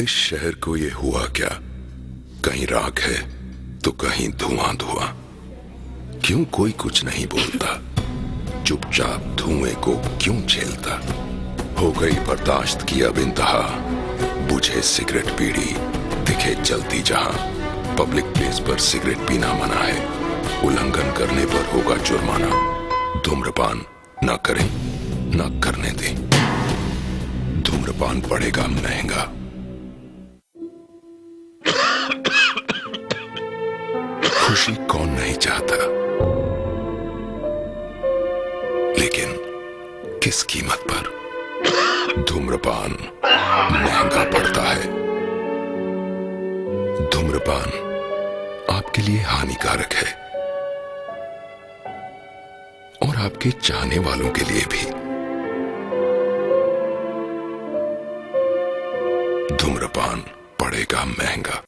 इस शहर को ये हुआ क्या? कहीं राख है तो कहीं धुआं धुआं। क्यों कोई कुछ नहीं बोलता? चुपचाप धुएं को क्यों झेलता? हो गई बर्दाश्त की अब इंतहा। बुझे सिगरेट पीड़ी, दिखे चलती जहां। पब्लिक प्लेस पर सिगरेट पीना मना है, उल्लंघन करने पर होगा जुर्माना। धूम्रपान ना करें, ना करने दें। धूम्रपान पड़ेगा महंगा। खुशी कौन नहीं चाहता, लेकिन किस कीमत पर? धूम्रपान महंगा पड़ता है। धूम्रपान आपके लिए हानिकारक है और आपके चाहने वालों के लिए भी। धूम्रपान पड़ेगा महंगा।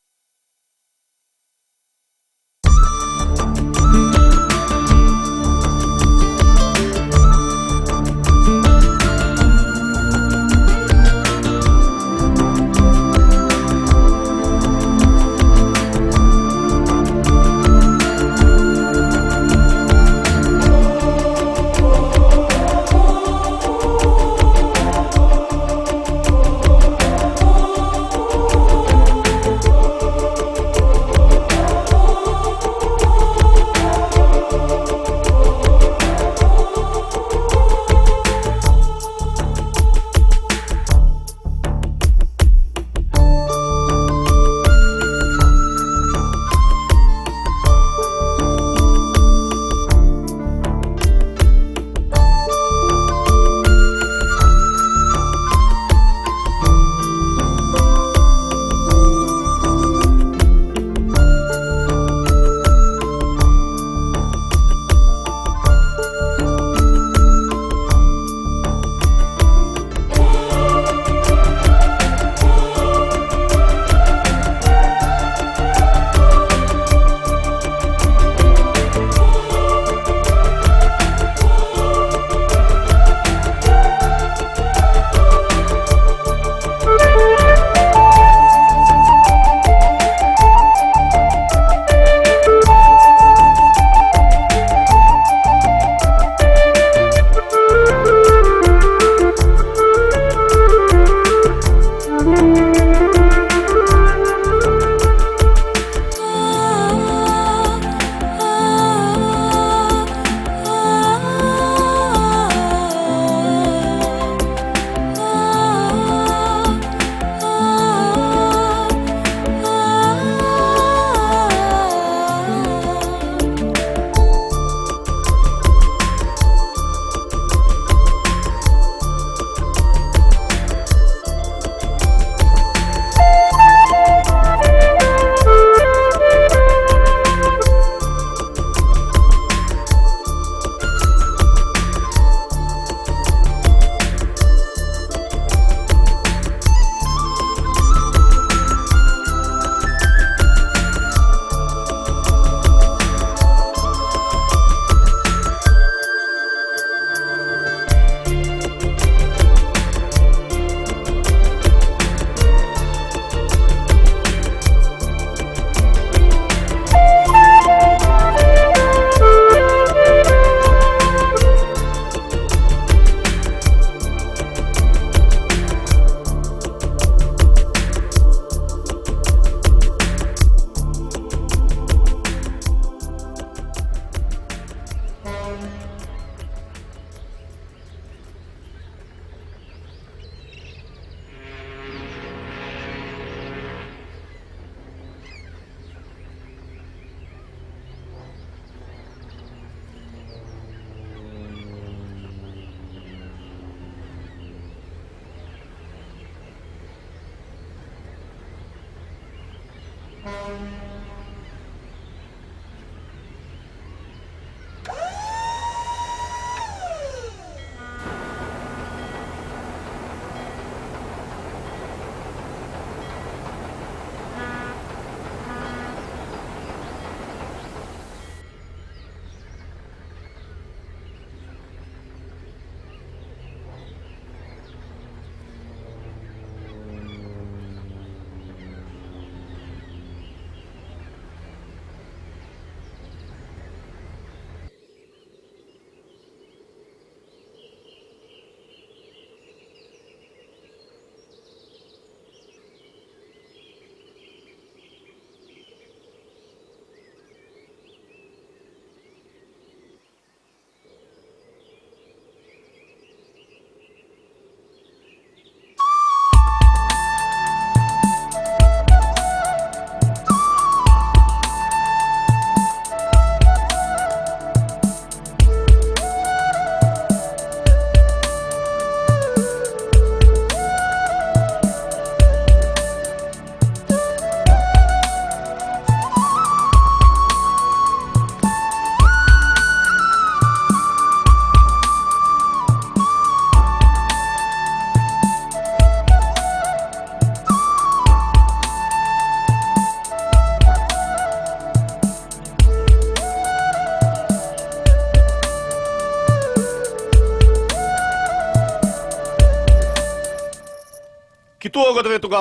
कितू वगत रे तुका?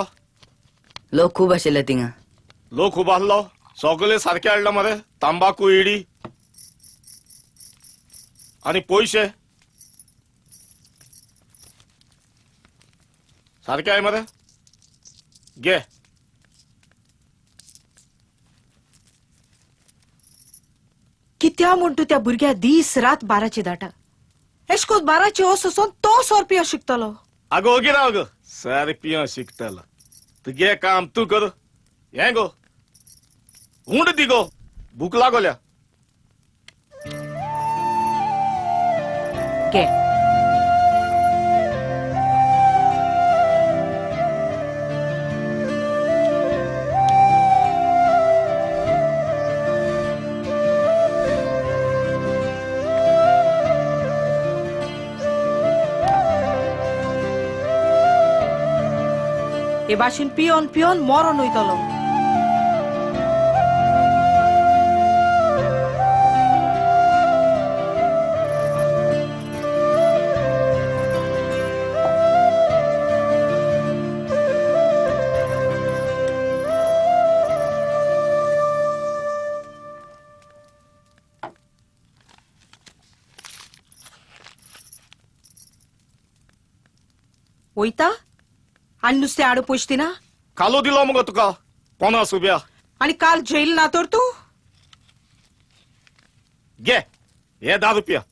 लोक खूब आशिल्ले थिंगा. लोक खूब आहलो? सगळे सारके हाडला मरे, तांबाकू इडी आनी पयशे सारके आहे मरे. घे. कित्या म्हूण तूं त्या भुरग्या दीस रात बाराची धाटा? एशकोत बाराची वचून तो सोर पियो शिकतलो. आगो ओगी राव गो, सारे पियो शिकतलो. तुगे काम तूं कर. हें गो हुंड दी गो, भूक लागोल्या. घे. हे भाशेन पियोन पियोन मरोन वयतलो. वयता आनी नुस्तें हाडूं पयशे दिना? कालो दिलो मुगो तुका 50 रुपया. आनी काल जेल ना तर तूं? घे हे 10 रुपया.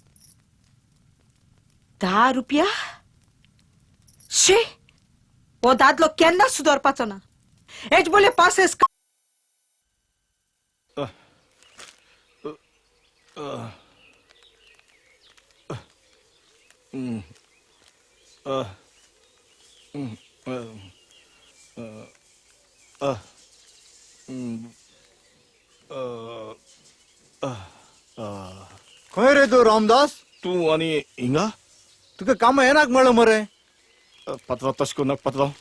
10 रुपया? शे, हो दादलो केन्ना सुदरपाचो ना. हेच बोले पासेस. खंय रे तूं रामदास? तूं आनी हिंगा? तुका कामां येनाक म्हणलें मरे. पात्रांव तशें करूं नाका पात्रांव.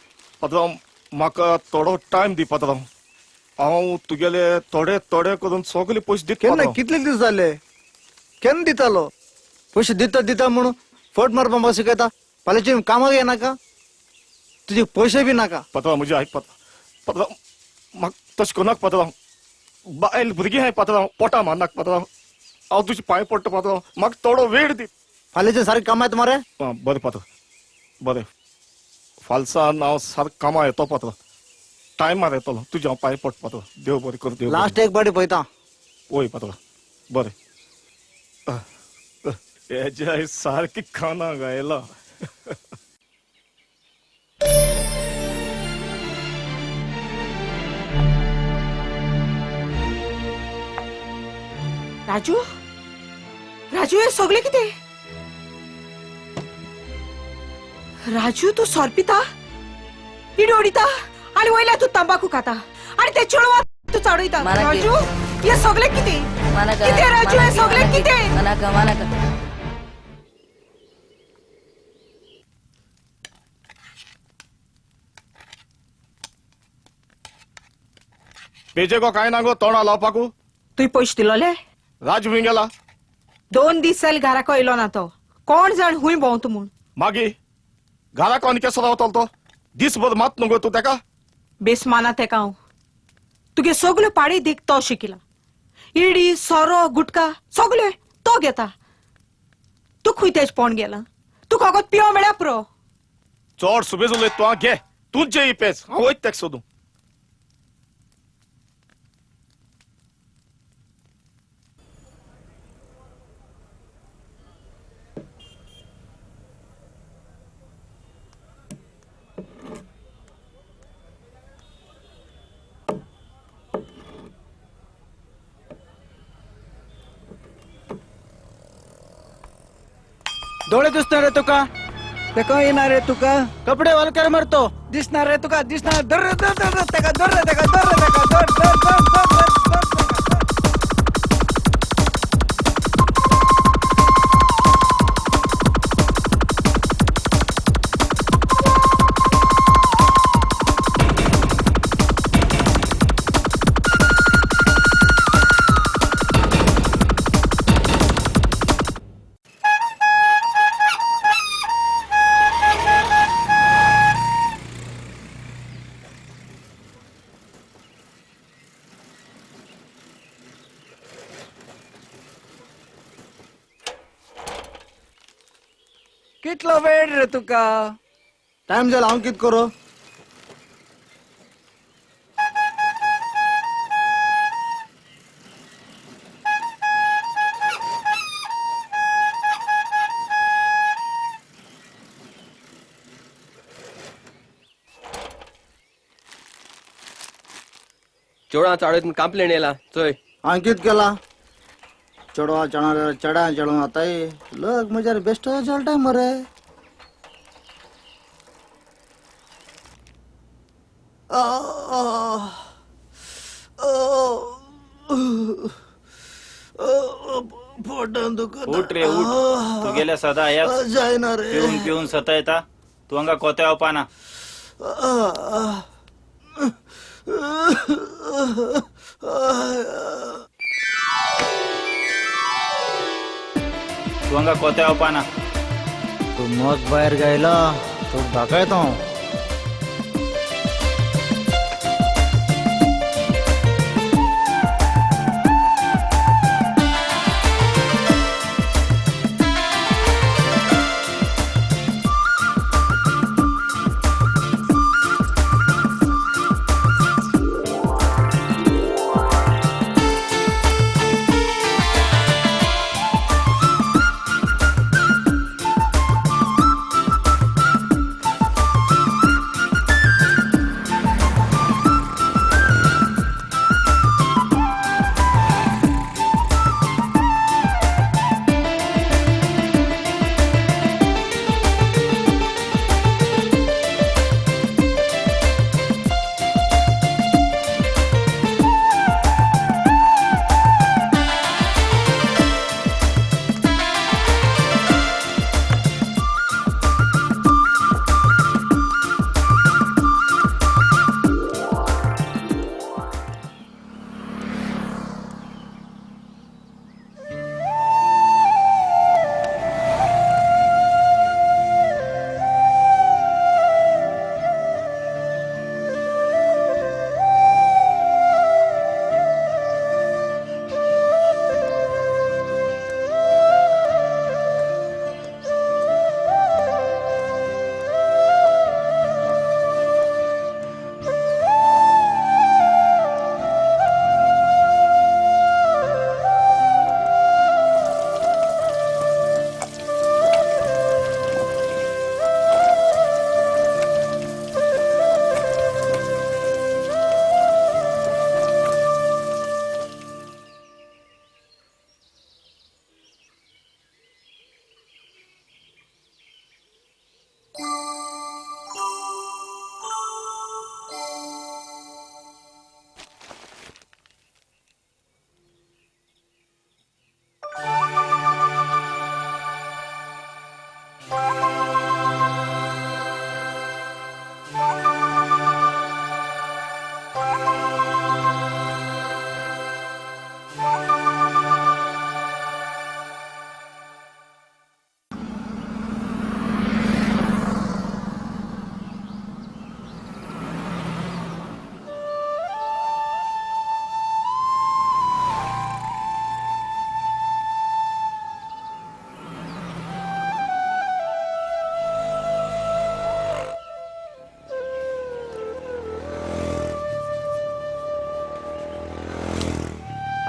पात्रांव म्हाका थोडो टायम दी पात्रांव. हांव तुगेले थोडे थोडे करून सगळे पयशे दिता. केन्ना? कितले दीस जाले? केन्ना दितालो पयशे? दिता दिता म्हणून फट मारपा म्हाका शिकयता. फाल्यांचे कामाक येनाका, तुजे पयशे बी नाका. पात्रांव म्हजे आयक पात्रांव. पात्रांव म्हाका तशें करूं नाका पात्रांव. बायल भुरगीं आहाय पात्रांव, पोटा मारनाका पात्रांव. हांव तुजे पांय पडटा पात्रांव, म्हाका थोडो वेळ दी. फाल्यांचे सारकें कामां येता मरे? बरें पात्रांव, बरें. फालसान हांव सारकें कामां येतो पात्रांव, टायमार येतलो. तुजें हांव पांय पडटा पात्रांव. देव बरें करूं. देव लास्ट एक पाटी पळयता. वय पात्रांव, बरें. हेज्या सारकें खाना गायला. राजू, राजू हे सगळे कितें? राजू तूं सोर पिता, इडी उडयता आनी वयल्या तूं तंबाकू खाता आनी ते चेडवा तूं चाडयता. राजू हे सगळे कितें? कितें राजू हे सगळे कितें? नाका नाका. पेजे गो काय ना गो तोंडा लावपाकू? तुवें पयशे दिलोले? राजू खंय गेला? 2 दीस जाले घराक येयलो ना तो. कोण जाण खूंय भोंवता म्हूण. मागीर घराक आनी केसो रावतलो तो? दीसभर मात न्हू गो तूं तेका? बेस माना तेका हांव. तुगे सगल्यो पाळी देख तो शिकिला. इडी सोरो गुटखा सगळे तो घेता. तूं खंय तेज पोण गेला? तूं फकत पियो मेळ्या पुरो. चड सुबेज उलयत तूं. घे तूंच जे ही पेज, हांव वयता तेका सोदूं. डोळे दिसणार रे तुका? तेका येणार रे तुका? कपडे वालकर मरतो. दिसणार रे तुका? दिसणार. धर धर धर तेका, धर रे तेका, धर रे तेका, धर धर धर धर धर धर. कितलो वेळ रे तुका? टायम जाला, हांव कित करूं? चेडवा चाळयत कंप्लेन येयला चोय. हांवें कित केला? चेडवा चेडा चेडा चेडूं आतांय लग म्हज्या बेश्टो चलताय मरे. पोटान दुखता. उठ रे उठ, तुगेल्या सदा ह्याच जायना रे. पिवन पिवन सतायता तूं हांगा कोते येवपाना. तूं हांगा कोते येवपाना. तूं मज भायर गायला तूं दाखयता हांव.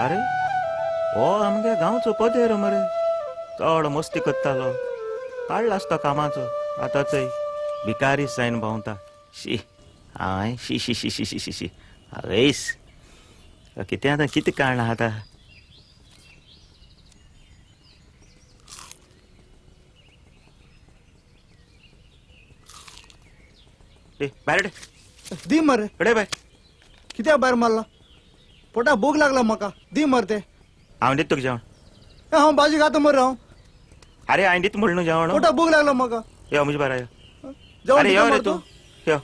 अरे हो आमगे गांवचो पदेर मरे, चड मस्ती करतालो, काडला आसता कामाचो. आतां चय भिकारी सायन भोंवता. शी हांवें शी शी शी शी शी शी शी आवेस कितें आतां कितें काडलां आतां. भायर दी मरे. अडे बाय कित्याक भायर मारला? पोटाक भूक लागला म्हाका, दी मरे ते. हांव दिता तुका जेवण. हांव भाजी खाता मरे हांव. अरे हांवें दिता म्हणलें न्हू जेवण. पोटाक भूक लागला म्हाका. यो म्हजे बारा यो. अरे यो रे तूं यो.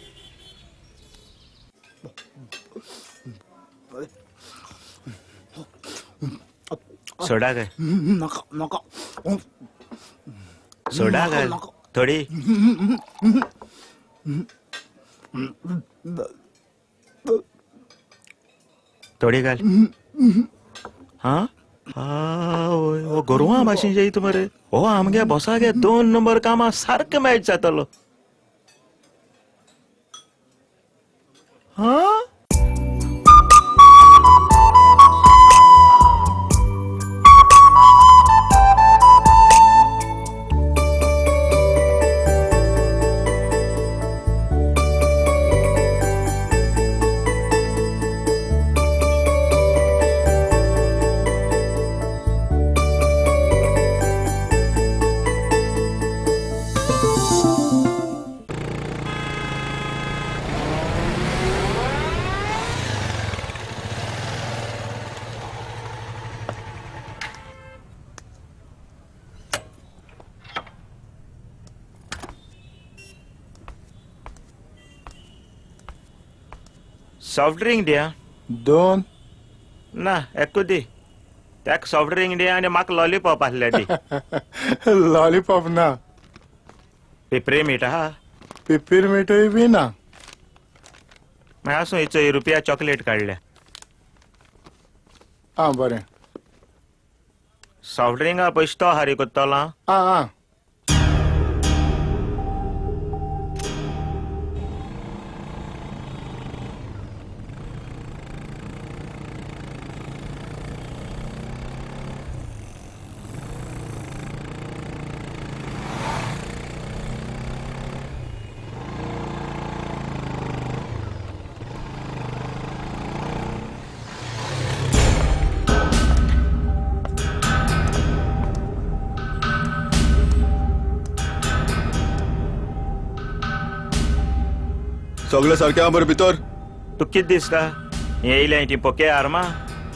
सोडा काय? नाका नाका. सोडा घाल थोडी. थोडी घाल. हा आवय, हो गोरवां भाशेन येयत मरे. हो आमगे बॉसागे 2 नंबर कामां सारकें मॅच जातलो. हा सॉफ्ट ड्रिंक दिया. 2 ना एकू दी. ताका सॉफ्ट ड्रिंक दी आनी म्हाका लॉलीपॉप आसले दी. लॉलीपॉप ना. पिपरी मीठ आहा. पिपीर मिठूय बी ना. मागीर आसूं, हिचो रुपया चॉकलेट काडल्या. आं बरें. सॉफ्ट ड्रिंका पयशे तो हारी कोत्तलो. आं आं. सगळे सारखे बरे भितर. तूं कितें दिसता? येयलें ती पोके आर्मां,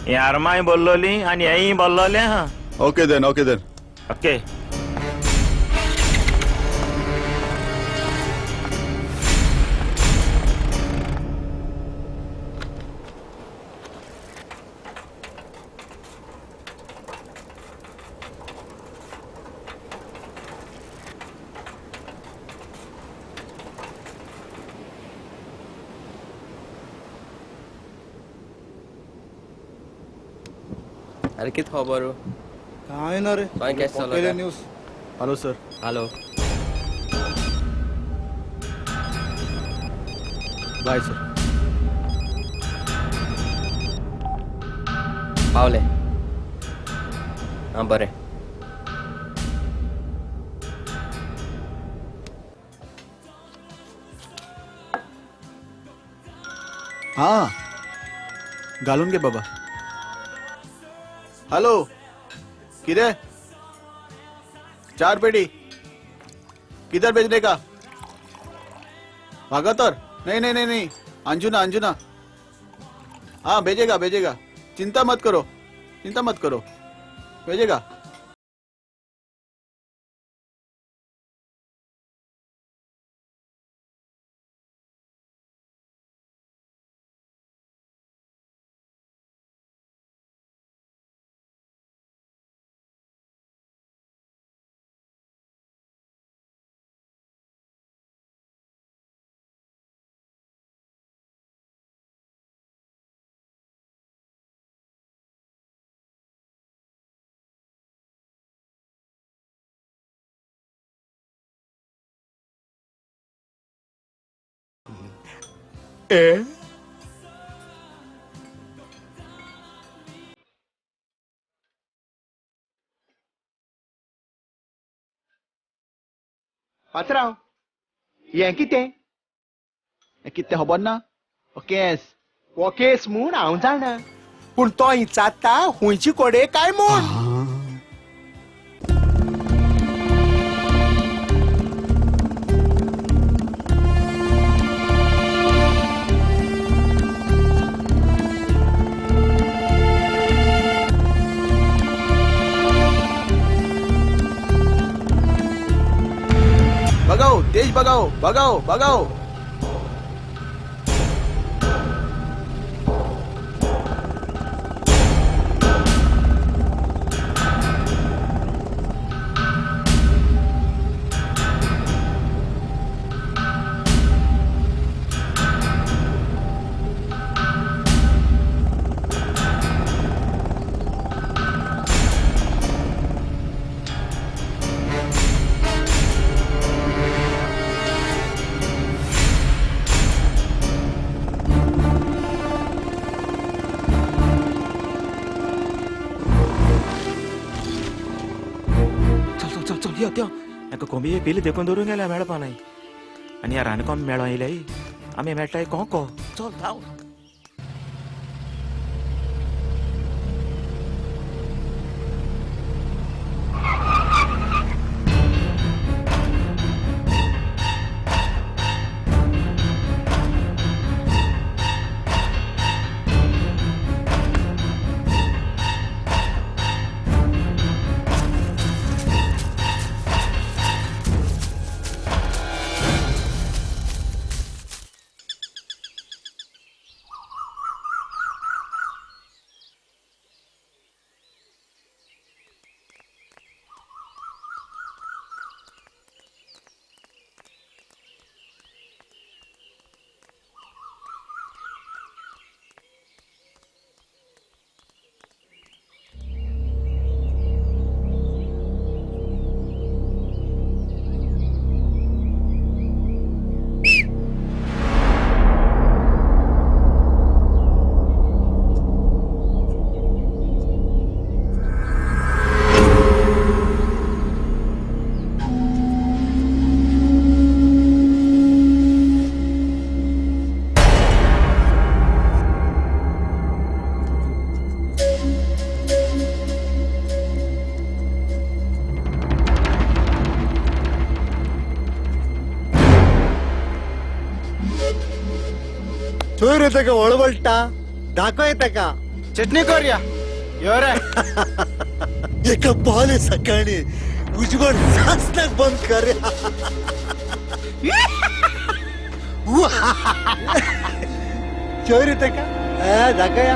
हे आर्मांय बोल्लोली आनी हेंय बोल्लोलें आहा. Okay then, okay then. Okay. अरे कित खबर हो? काय ना रे. कैसे चल रहा है news? Hello sir. Hello. Bye sir. पावले. हाँ बरें. हाँ घालून घे बाबा. हॅलो किधर? 4 पेटी किधर भेजने का? भागवतर? नहीं नहीं नहीं नहीं, अंजुना अंजुना. हाँ भेजेगा भेजेगा, चिंता मत करो, चिंता मत करो, भेजेगा. ए पात्रांव, हें कितें? कितें खबर ना? हो केस, हो केस म्हूण हांव जाणा, पूण तो इचारता हुंयची कोडे काय म्हूण. बघाओ तेज, बघाओ बघाओ बघाओ. यो त्यो हाका कोंबये पिले देखून दवरून गेल्या मेळपा नाय आनी ह्या रानकोंब मेळों येयल्याय आमी मेळटाय कोंको. चल धांव. चोर येता का वळवळटा दाखव येता का चटणी करूया यो रे. एका पावले सकाळी उजवड सासनाक बंद कर. चोर येता का दाखया.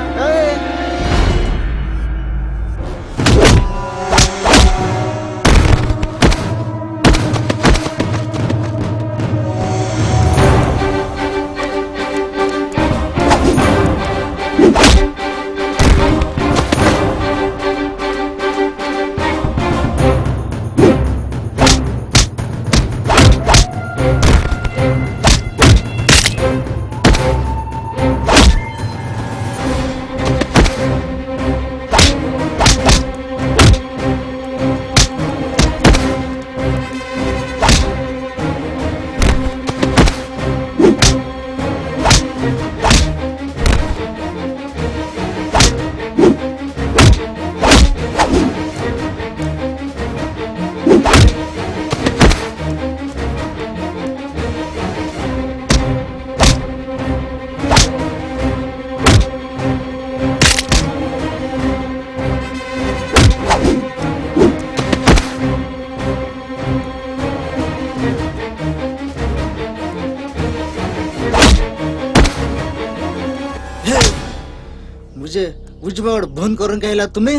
मुझे उजवड बंद करून गेला तुम्ही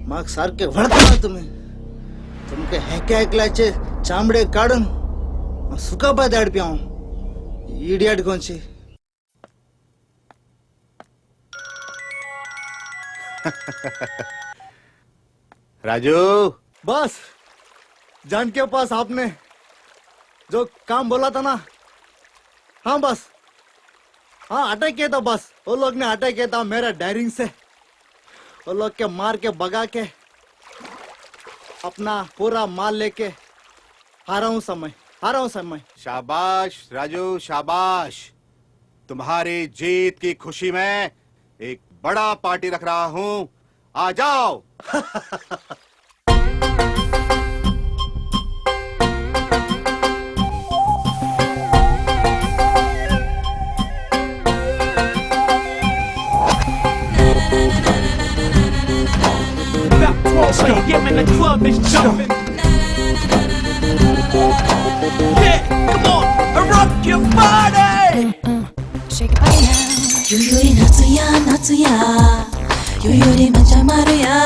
माग सारखे व्हडता तुम्ही तुमके हेके ऐकल्याचे चामडे काढून सुकापा धाडपी हांव इडियट कोणची. राजू बस जान के पास आपने जो काम बोला था ना, हाँ बस, हाँ अटैक किया था बस, वो लोग ने अटैक किया था मेरा डायरिंग से, वो लोग के मार के भगा के अपना पूरा माल लेके आ रहा हूँ समय, आ रहा हूँ समय। शाबाश राजू शाबाश, तुम्हारी जीत की खुशी में एक बड़ा पार्टी रख रहा हूँ, आ जाओ। About 12 a.m. and the club is jumping. Yeah, come on, rock your body. Shake your body now. ゆ夏や夏やゆमजा मारूया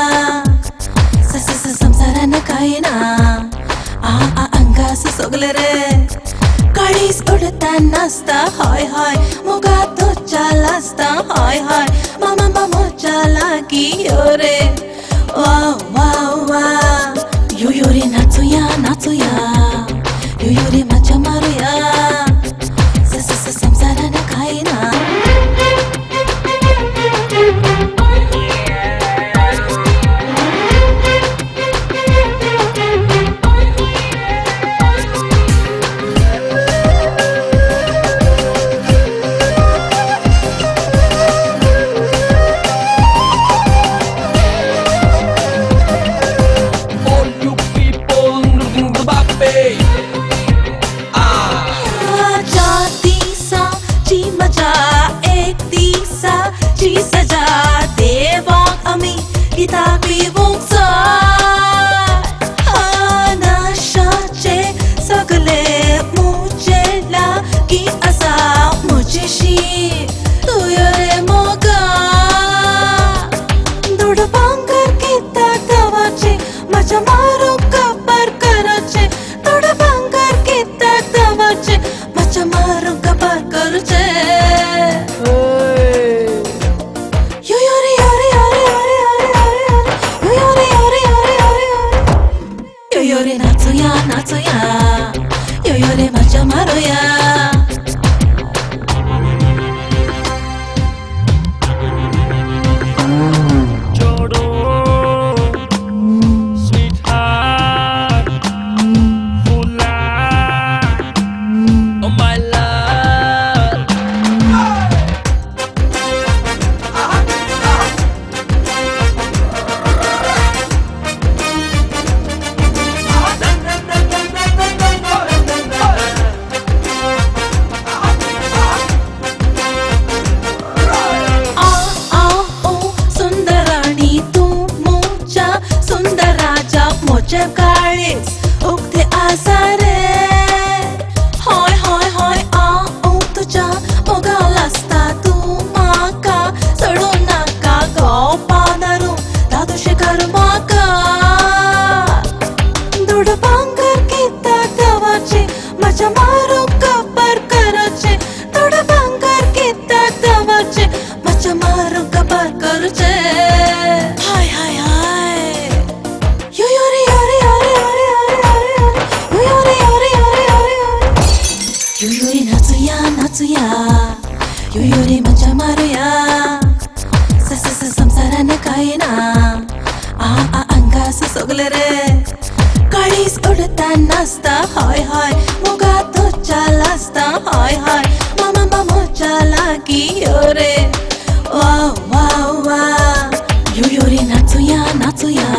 स स स संसारान काय ना आ आ अंगास सोगले रे काळीस उडता नाचता हाय हाय मुगा तुझ्या लाजता हाय हाय मामा मामोच्या लागी यो रे वा वा वा यो यो रे नाचूया नाचूया यो यो रे मजा मारूया स स स संसारान काय ना. काबार करूचे. हाय हाय हाय यो यो रे यो रे यो रे यो रे यो रे यो रे यो रे यो रे यो रे यो यो रे नाचुया नाचुया यो यो रे मजा मारुया स स स संसारान काय ना आ आ अंगास सगले रे काळीज उडता नाचता हाय हाय मुगा तुझ्या लाजता हाय हाय मामा मामोच्या लागी यो रे वा वा वा यो यो रे नाचुया नाचुया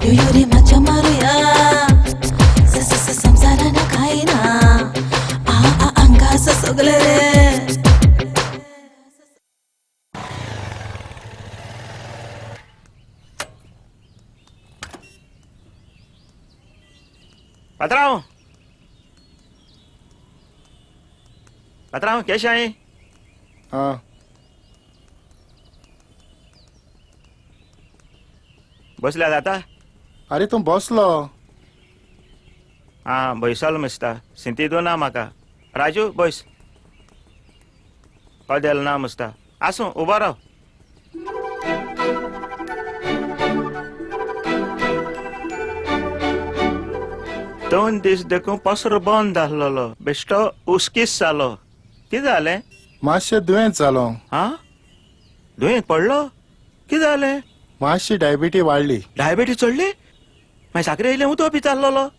यो यो रे मजा मारुया स स स संसारान काय ना आ आ अंगास सगले रे. पात्रांव पात्रांव केशें आहे? आं बसल्यात आतां? अरे तूं बसलो. आं बैसलो मिस्ता सिंती ना म्हाका. राजू बैस. कदेल ना मुस्ता. आसूं उबो राव. दोन दीस देखून पसरो बंद आसलेलो बेश्टो उसकीस जालो. कितें जालें? मातशें दुयेंत जालो. आं दुयेंत पडलो? कितें जालें? मातशी डायबिटी वाडली. डायबिटी चडली? मागीर साकरे येयलें उदक पिताल्लो.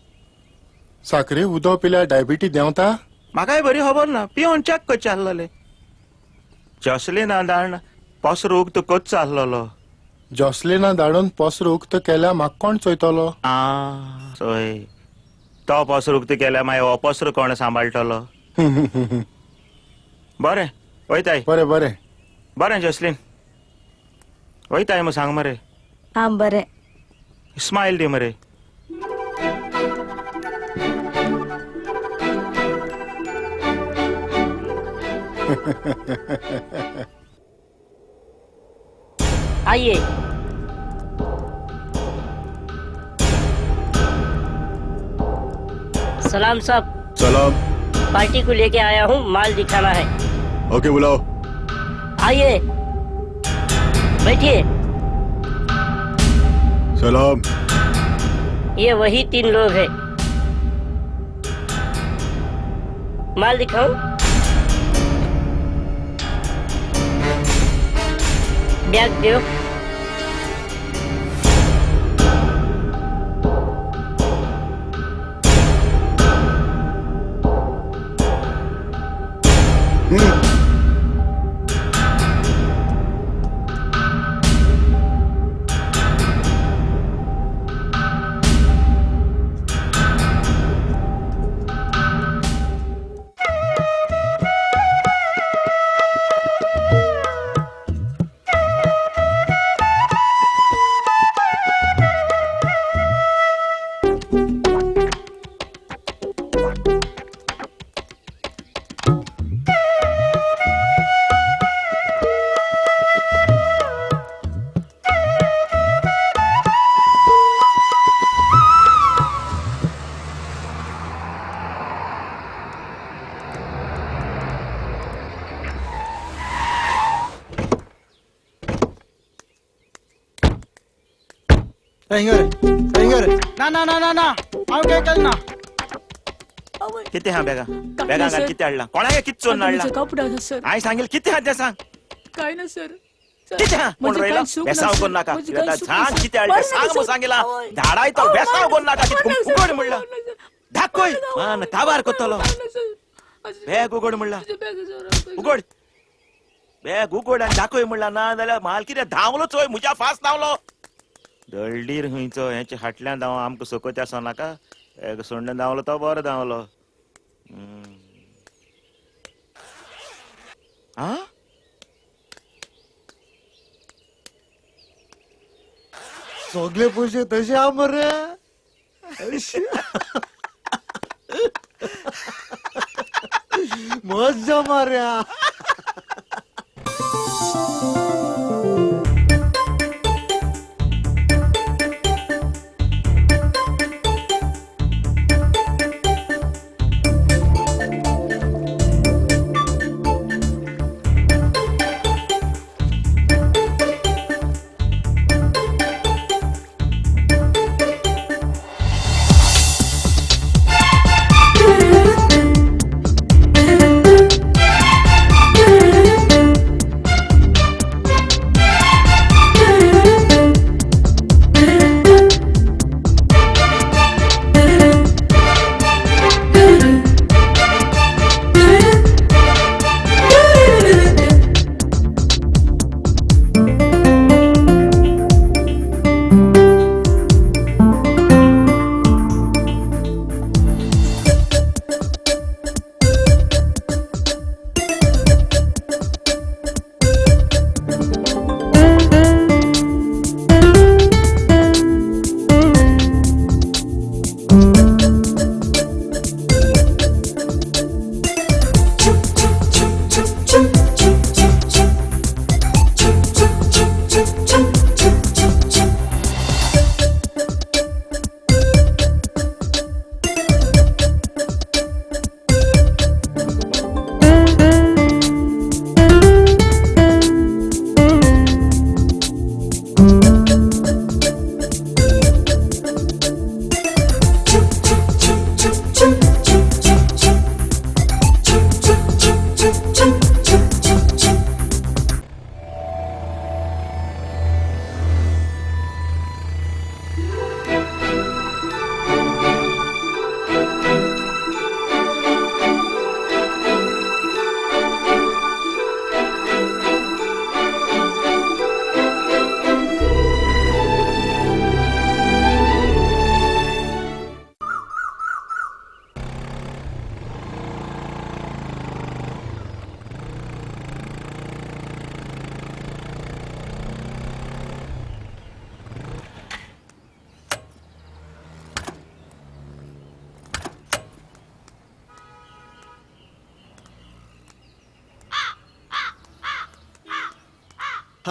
साकरे उदक पिल्यार डायबिटी देंवता? म्हाकाय बरी खबर ना. पिवन चॅक करचें आसलेलें. जॉसलिना धाडून पसरो उक्तो करचो आसलेलो. जॉसलिना धाडून पसरो उक्तो केल्यार म्हाका कोण चोयतलो? आं चोय तो पसरो उक्तो केल्यार मागीर हो पसरो कोण सांबाळटलो? बरें वयताय. बरें बरें बरें जॉसलीन वयताय मग सांग मरे. आं बरें. स्मायल दी मरे. आइए. सलाम साहब. सलाम. पार्टी को लेके आया हूँ, माल दिखाना है. ओके बुलाओ. आइए बैठिए. सलाम. ये वही 3 लोग हैं. माल दिखाऊं? बैग दो. ना ना ना ना ना हांव काय केलें ना. कितें हा बॅगा बॅगां घाल. कितें हाडलां कोणाक? कितें चोरून हाडलां? हांवें सांगेल कितें हा तें सांग. काय ना सर. कितें हा कोण रोयला? बेसांव करूं नाका. सांग कितें हाडलें सांग म्हूण सांगिलां. धाडायतो बेसांव करूं नाका. कितें उगड म्हणलां दाखय मान काबार करतलो. बॅग उगड म्हणलां. उगड बॅग उगड आनी दाखय म्हणलां. ना जाल्यार माल कितें धांवलो चोय म्हज्या फास्ट धांवलो. दळडीर खंयचो हेच्या फाटल्यान धांव आमकां सकत आसो नाका. एक सोंड धांवलो तो बरो धांवलो. आं सगळे पयशे तशे आ मरे. मज्जा मार्या.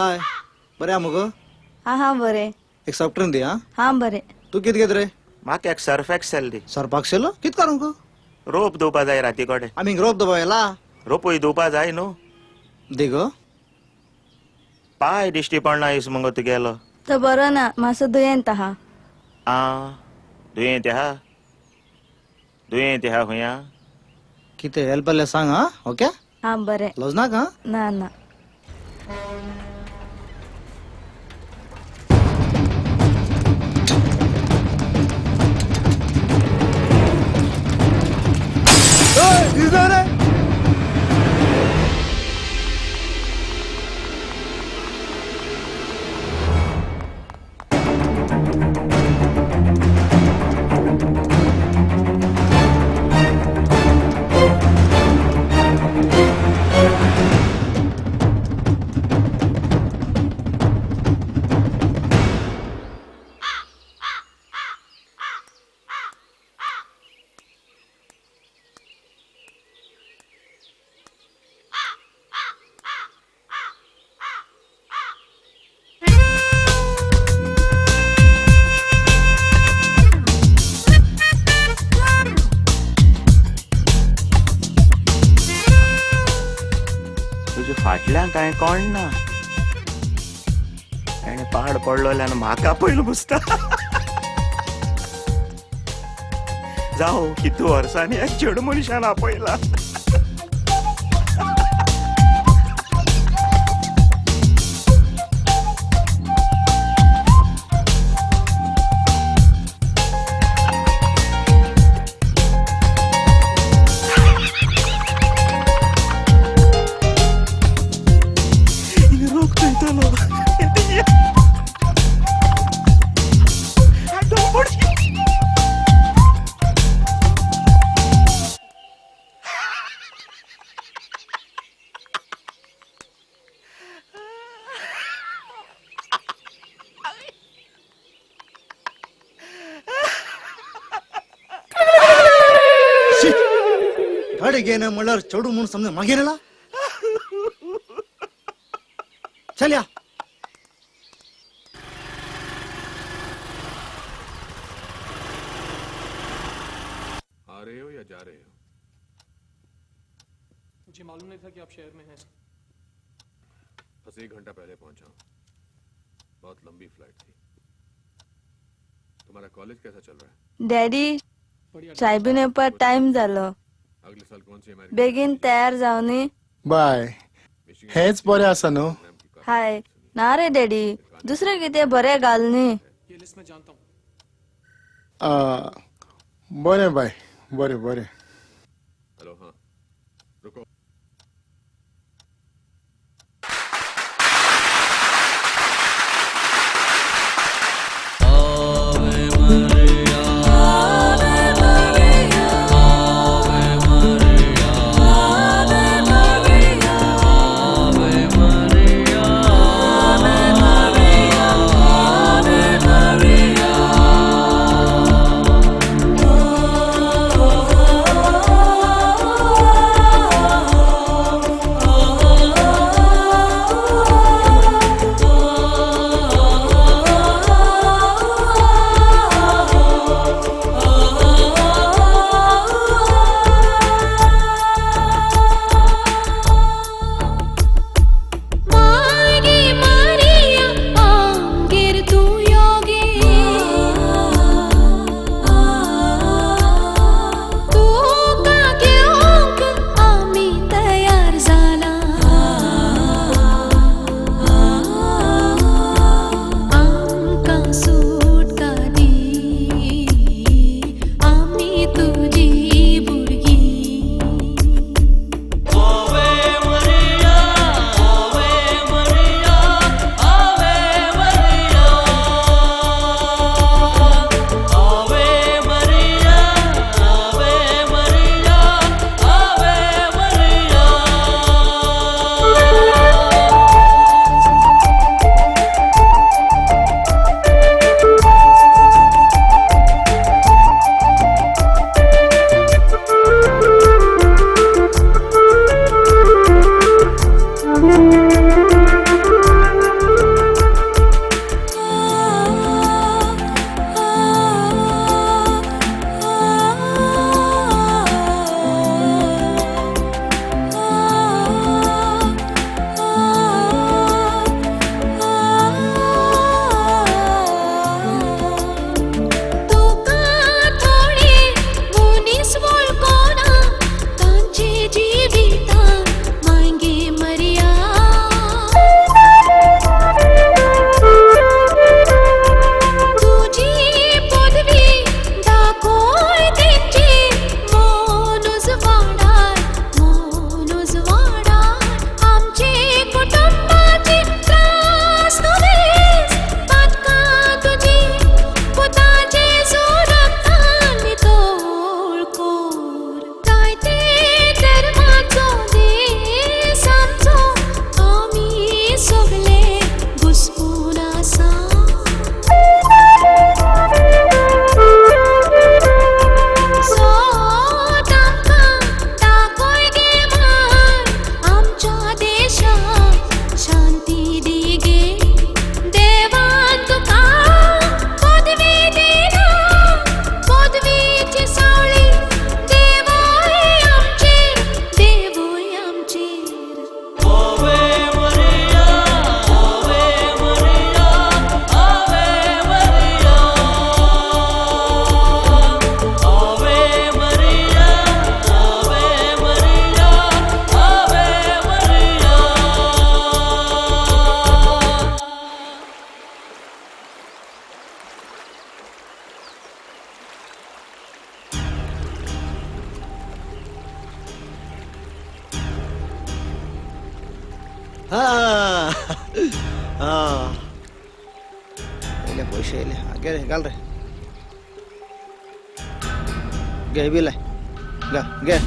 हाय, बरें आहा मुगो? हा हा बरें. एक सॉफ्ट ड्रिंक दी. हा हा बरें. तूं कितें घेत रे? म्हाका एक सर्फ एक्सेल दी. सर्फ एक्सेल कित करूंक? रोप धुवपा जाय राती कडेन. आमी रोप धुवपा येला? रोपूय धुवपा जाय न्हू. दी गो. पाय दिश्टी पडना is मुगो तुगेलो. तो बरो ना, मातसो दुयेंत आहा. आ दुयेंत आहा? दुयेंत आहा हुंया? कितें हेल्प जाल्यार सांग. हा ओके. हा बरें. लजनाका? ना ना. फाटल्यान कांय कोण ना. आनी पाड पडलो आनी म्हाका पयलो पुसता. जावं कितू वर्सांनी ह्या चेडू मनशान आपयला. गाडी घेणे म्हणल्यार चेडू म्हूण समज मागीर चल या. आ रहे हो या जा रहे हो? मुझे मालूम नहीं था कि आप शहर में हैं। बस 1 घंटा पहले पहुंचा हूं। बहुत लंबी फ्लाइट थी। तुम्हारा कॉलेज कैसा चल रहा है? डॅडी, चाय बी येवपा टायम जालो. अगले साल कौन सी अमेरिकन? बेगीन तयार जावनी. बाय, हेच बरें आसा न्हू? हाय ना रे डॅडी, दुसरें कितें बरें घाल न्ही. ये लिस्ट मैं जानता हूँ. बरें बाय, बरें बरें. हेलो, हाँ रुको. Oh, हा हा येयले पयशे येयले. घे रे, घाल रे, घे बी लाय, घाल घे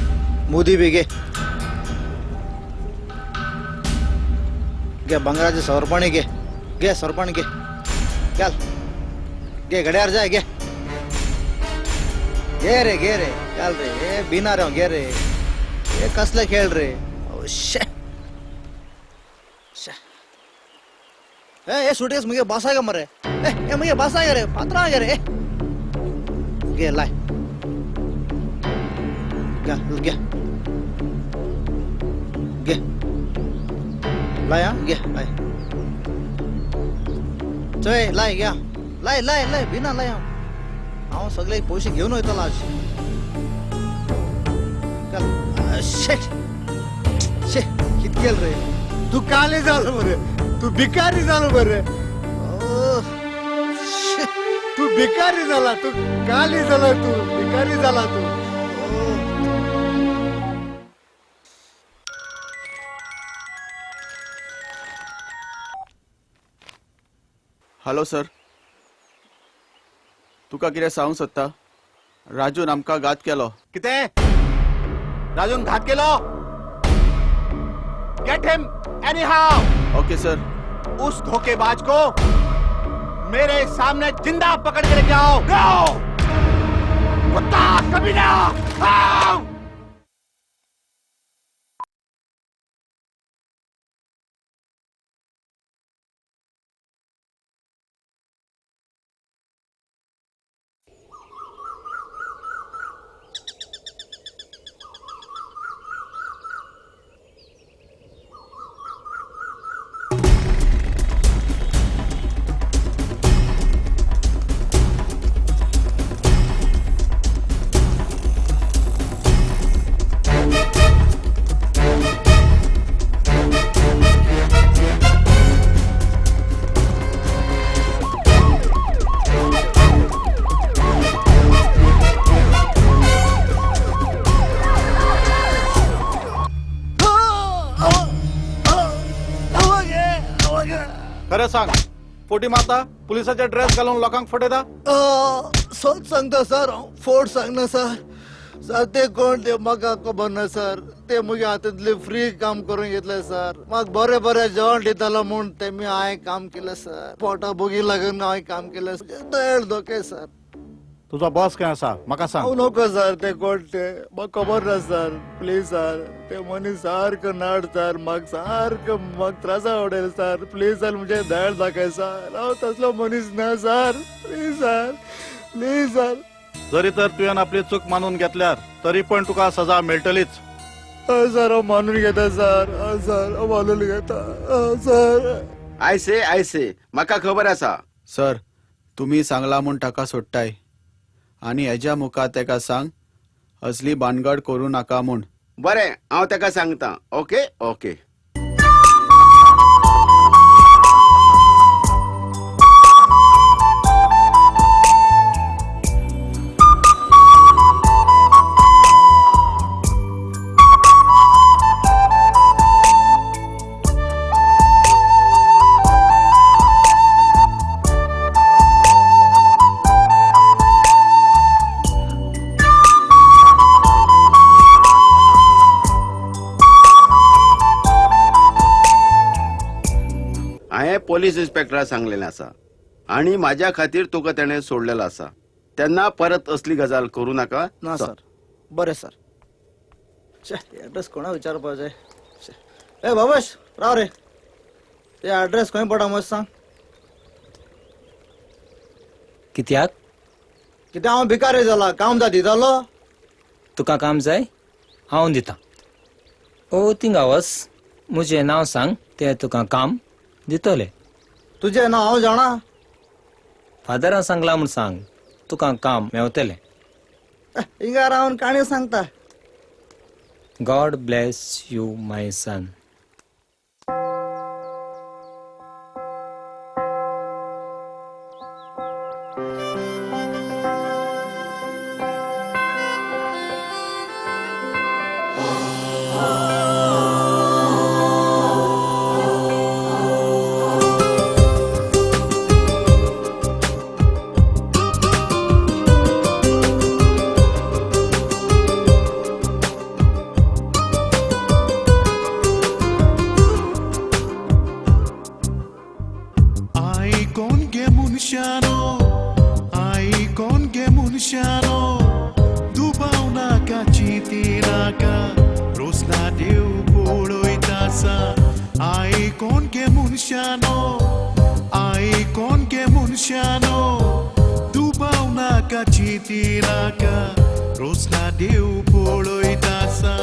मुदी बी घे, घे भांगराचे सोरपाणी घे, घे सोरपाणी घे, घाल घे घड्यार जाय घे, घे रे घे रे, घाल रे, हे बिना रे घे रे, हे कसले खेळ रे. शे ए सुटकेस मुगे बसाय मरे, ए मुगे बसाय रे, पात्रां गे रे, घे लाय घे घे घे लाय, घे लाय, चोय लाय घ्या, लाय लाय लाय बिना लाय. हांव सगळे पयशे घेवन वयतलो आज. शे शे कित केलं रे तू? काले जालो मरे तू, भिकारी जालो मरे तू, भिकारी झाला तू, काली झाला तू, भिकारी झाला तू. हॅलो सर, तुका कितें सांगूंक सोदता? राजून आमकां घात केलो. कितें? राजून घात केलो? Get him anyhow. Okay sir. उस धोखेबाज को मेरे सामने जिंदा पकड़ के लेके आओ. आओ कुत्ता कमीना, आओ. खरं सांग, फोटी मारता, पुलिसाचे ड्रेस घालून लोकांक फटयता? सत सांगता सर, फोट सांगना सर. सर ते कोण ते म्हाका खबर ना सर. ते म्हगे हातांतले फ्री काम करून घेतले सर. म्हाका बरें बरें जेवण दितालो म्हूण तेमी हांवें काम केलें सर. पोटा भुगी लागून हांवें काम केलें. दयेर धोके सर. तुजो बॉस खंय आसा म्हाका सांग. हांव नको सर, ते कोण ते म्हाका खबर ना सर, प्लीज सर. ते मनीस सारको नाड सर, म्हाका सारको म्हाका त्रासा उडयले सर. प्लीज सर, म्हजे दयाळ दाखय सर, हांव तसलो मनीस ना sir. Please sir, please sir. जरी तर तुवें आपली चूक मानून घेतल्यार तरी पण तुका सजा मेळटलीच. हय सर, हांव मानून घेता सर. हय सर, हांव मानून घेता सर. आयसे आयसे, म्हाका खबर आसा सर. तुमी सांगला म्हूण ताका सोडटाय आनी हेज्या मुखार तेका सांग असली भानगड करूं नाका म्हूण. बरें, हांव तेका सांगता. Okay okay. Police इन्स्पेक्टरा सांगलेलें आसा आनी म्हाज्या खातीर तुका तेणें सोडलेलो आसा. तेन्ना परत असली गजाल करूं नाका. ना सर. बरें सर. एड्रेस कोणा विचारपाक जाय? ए बाबश, राव रे, ते एड्रेस खंय पडटा मत सांग. कित्याक? कित्याक हांव भिकारी जाला, काम जाय दितालो. तुका काम जाय? हांव दिता. ओ थिंगा वच, म्हजें नांव सांग, ते तुका काम दितले. तुजें नांव हांव जाणा. फादरान सांगला म्हूण सांग, तुका काम मेवतलें. हिंगा रावन काणी सांगता. God bless you my son. आई कोण गे मनशानो, आई कोण गे मनशानो, दुबाव नाका चिंती नाका, रोसना देव पळयता आसा. आई कोण गे मनशानो, आई कोण गे मनशानो, दुबाव नाका चिंती नाका, रोसना देव पळयता आसा.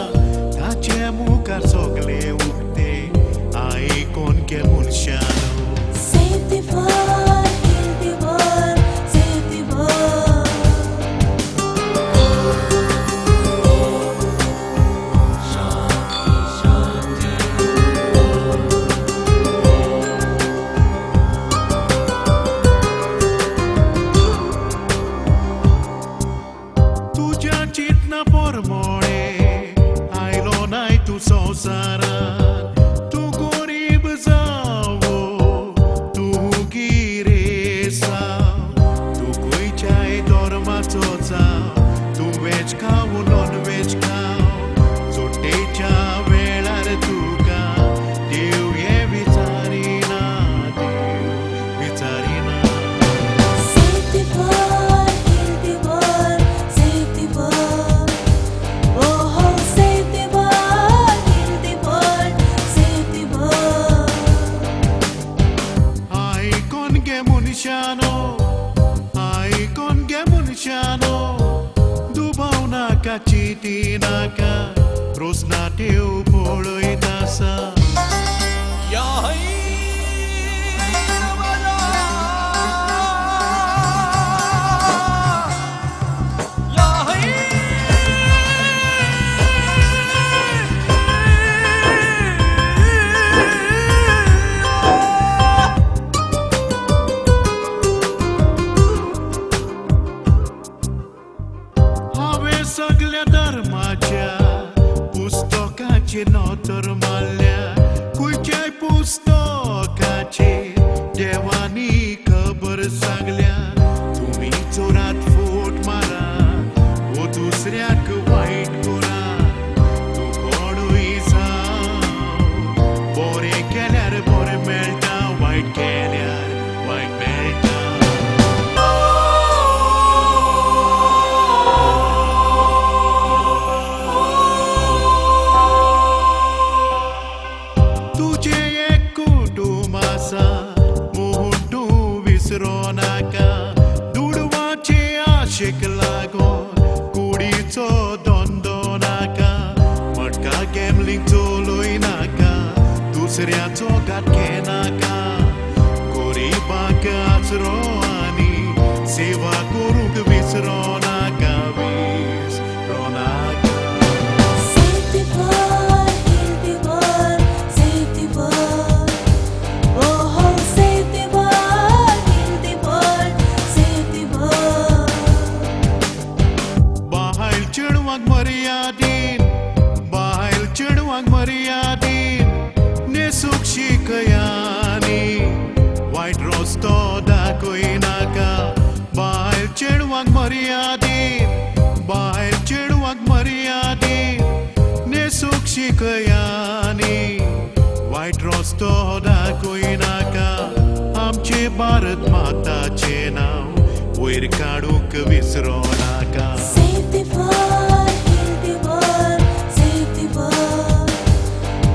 ताचे मुखार सगळे उगते, आई कोण गे मनशानो. Save the world, heal the world, save the world. तुज्या चिंतना परमोळे आयलो नाय तूं संवसारांत, तूं गरीब जावो तूं गिरेसा, तूं खंयच्याय धर्माचो जावं, तूं वेज खावं नॉन वेज खावं, सुट्टेच्या वेळार तुका देव हें विचारिना, देव विचारिना. Save the world, heal the world, save the world. Oh, save the world, heal the world, save the world. आई कोण गे मनशानो, आई कोण गे मनशानो, दुबाव नाका चिंती नाका, रोसना देव पळयता आसा. हांवें सगल्या धर्माच्या पुस्तकाचेर नदर मारल्या, खंयच्याय पुस्तकाचेर देवानी खबर सांगल्या. तुमी चोरात फोट मारा वो दुसऱ्याक वायट करा, तूं कोणूय जावं, बरें केल्यार बरें मेळटा, वायट केल्यार वायट मेळटा. तुजें एक कुटुंब आसा म्हूण तूं विसरो नाका, दुडवाचे आशेक लागून कुडीचो धंदो नाका, मटका गॅमलींग चलय नाका, दुसऱ्याचो घात घेनाका, गरिबांक आसरो आनी सेवा करूंक विसरो नाका, विसरो नाका. Save the world, heal the world, save the world. Oh, save the world, heal the world, save the world. बायल चेडवांक मर्यादीन, बायल चेडवांक मर्यादीन, न्हेसूंक शिकयानी, वायट रस्तो दाखय नाका. बायल चेडवांक मर्यादीन, बायल चेडवांक मर्यादीन, न्हेसूंक शिकयानी, वायट रस्तो दाखय नाका. आमचे भारत माताचें नांव वयर काडूंक विसरो नाका. Save the world, heal the world, save the world.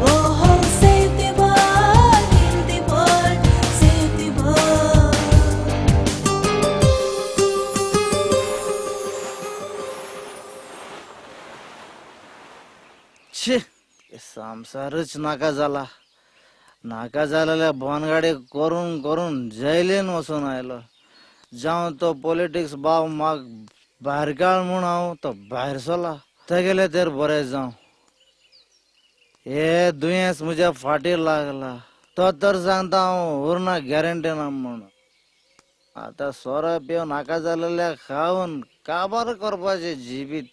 Oh, save the world, heal the world, save the world. छे, संसारच नाका जाला. नाका जालेल्या भानगाडी करून करून जैलीन वचून आयलो. जावं तो पॉलिटिक्स बाब म्हाक भायर काड म्हूण हांव तो भायर सरला. तेगेले तर बरें जावं. हे दुयेंस म्हज्या फाटीर लागला. तो तर सांगता हांव उरना गॅरंटी ना म्हूण. आतां सोरो पिवन नाका जालेल्या खावन काबार करपाचें जिवीत.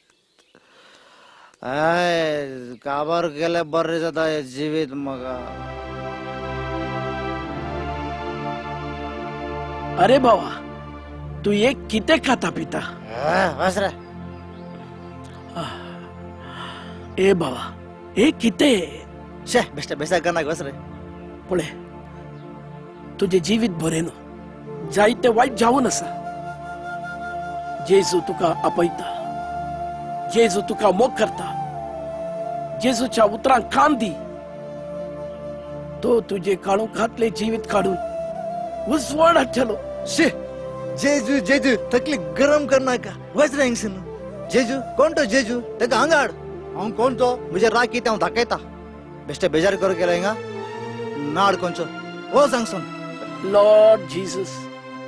I काबार केल्यार बरें जाता हें जिवीत म्हाका. अरे बाबा, तू ये कितें खाता पिता? बस रे. ए बाबा, हे कितें? शे बेश्टे बेश्टे करनाक बस रे. पळय, तुजें जिवीत बरें न्हू. जायते वायट जावन आसा. जेजू तुका आपयता, जेजू तुका मोग करता. जेजूच्या उतरांक कान दी. तो तुजे काळोखांतलें जिवीत काडून उजवाड हाडटलो. शी, जेजू जेजू तकली गरम करनाका. वच रे हांगसून. जेजू कोण तो जेजू? ताका हांगा हाड. हांव कोण तो? म्हजे राग कितें हांव दाखयता. बेश्टे बेजार करूंक गेलो हिंगा. नाड कोणचो वच हांगसून. Lord Jesus,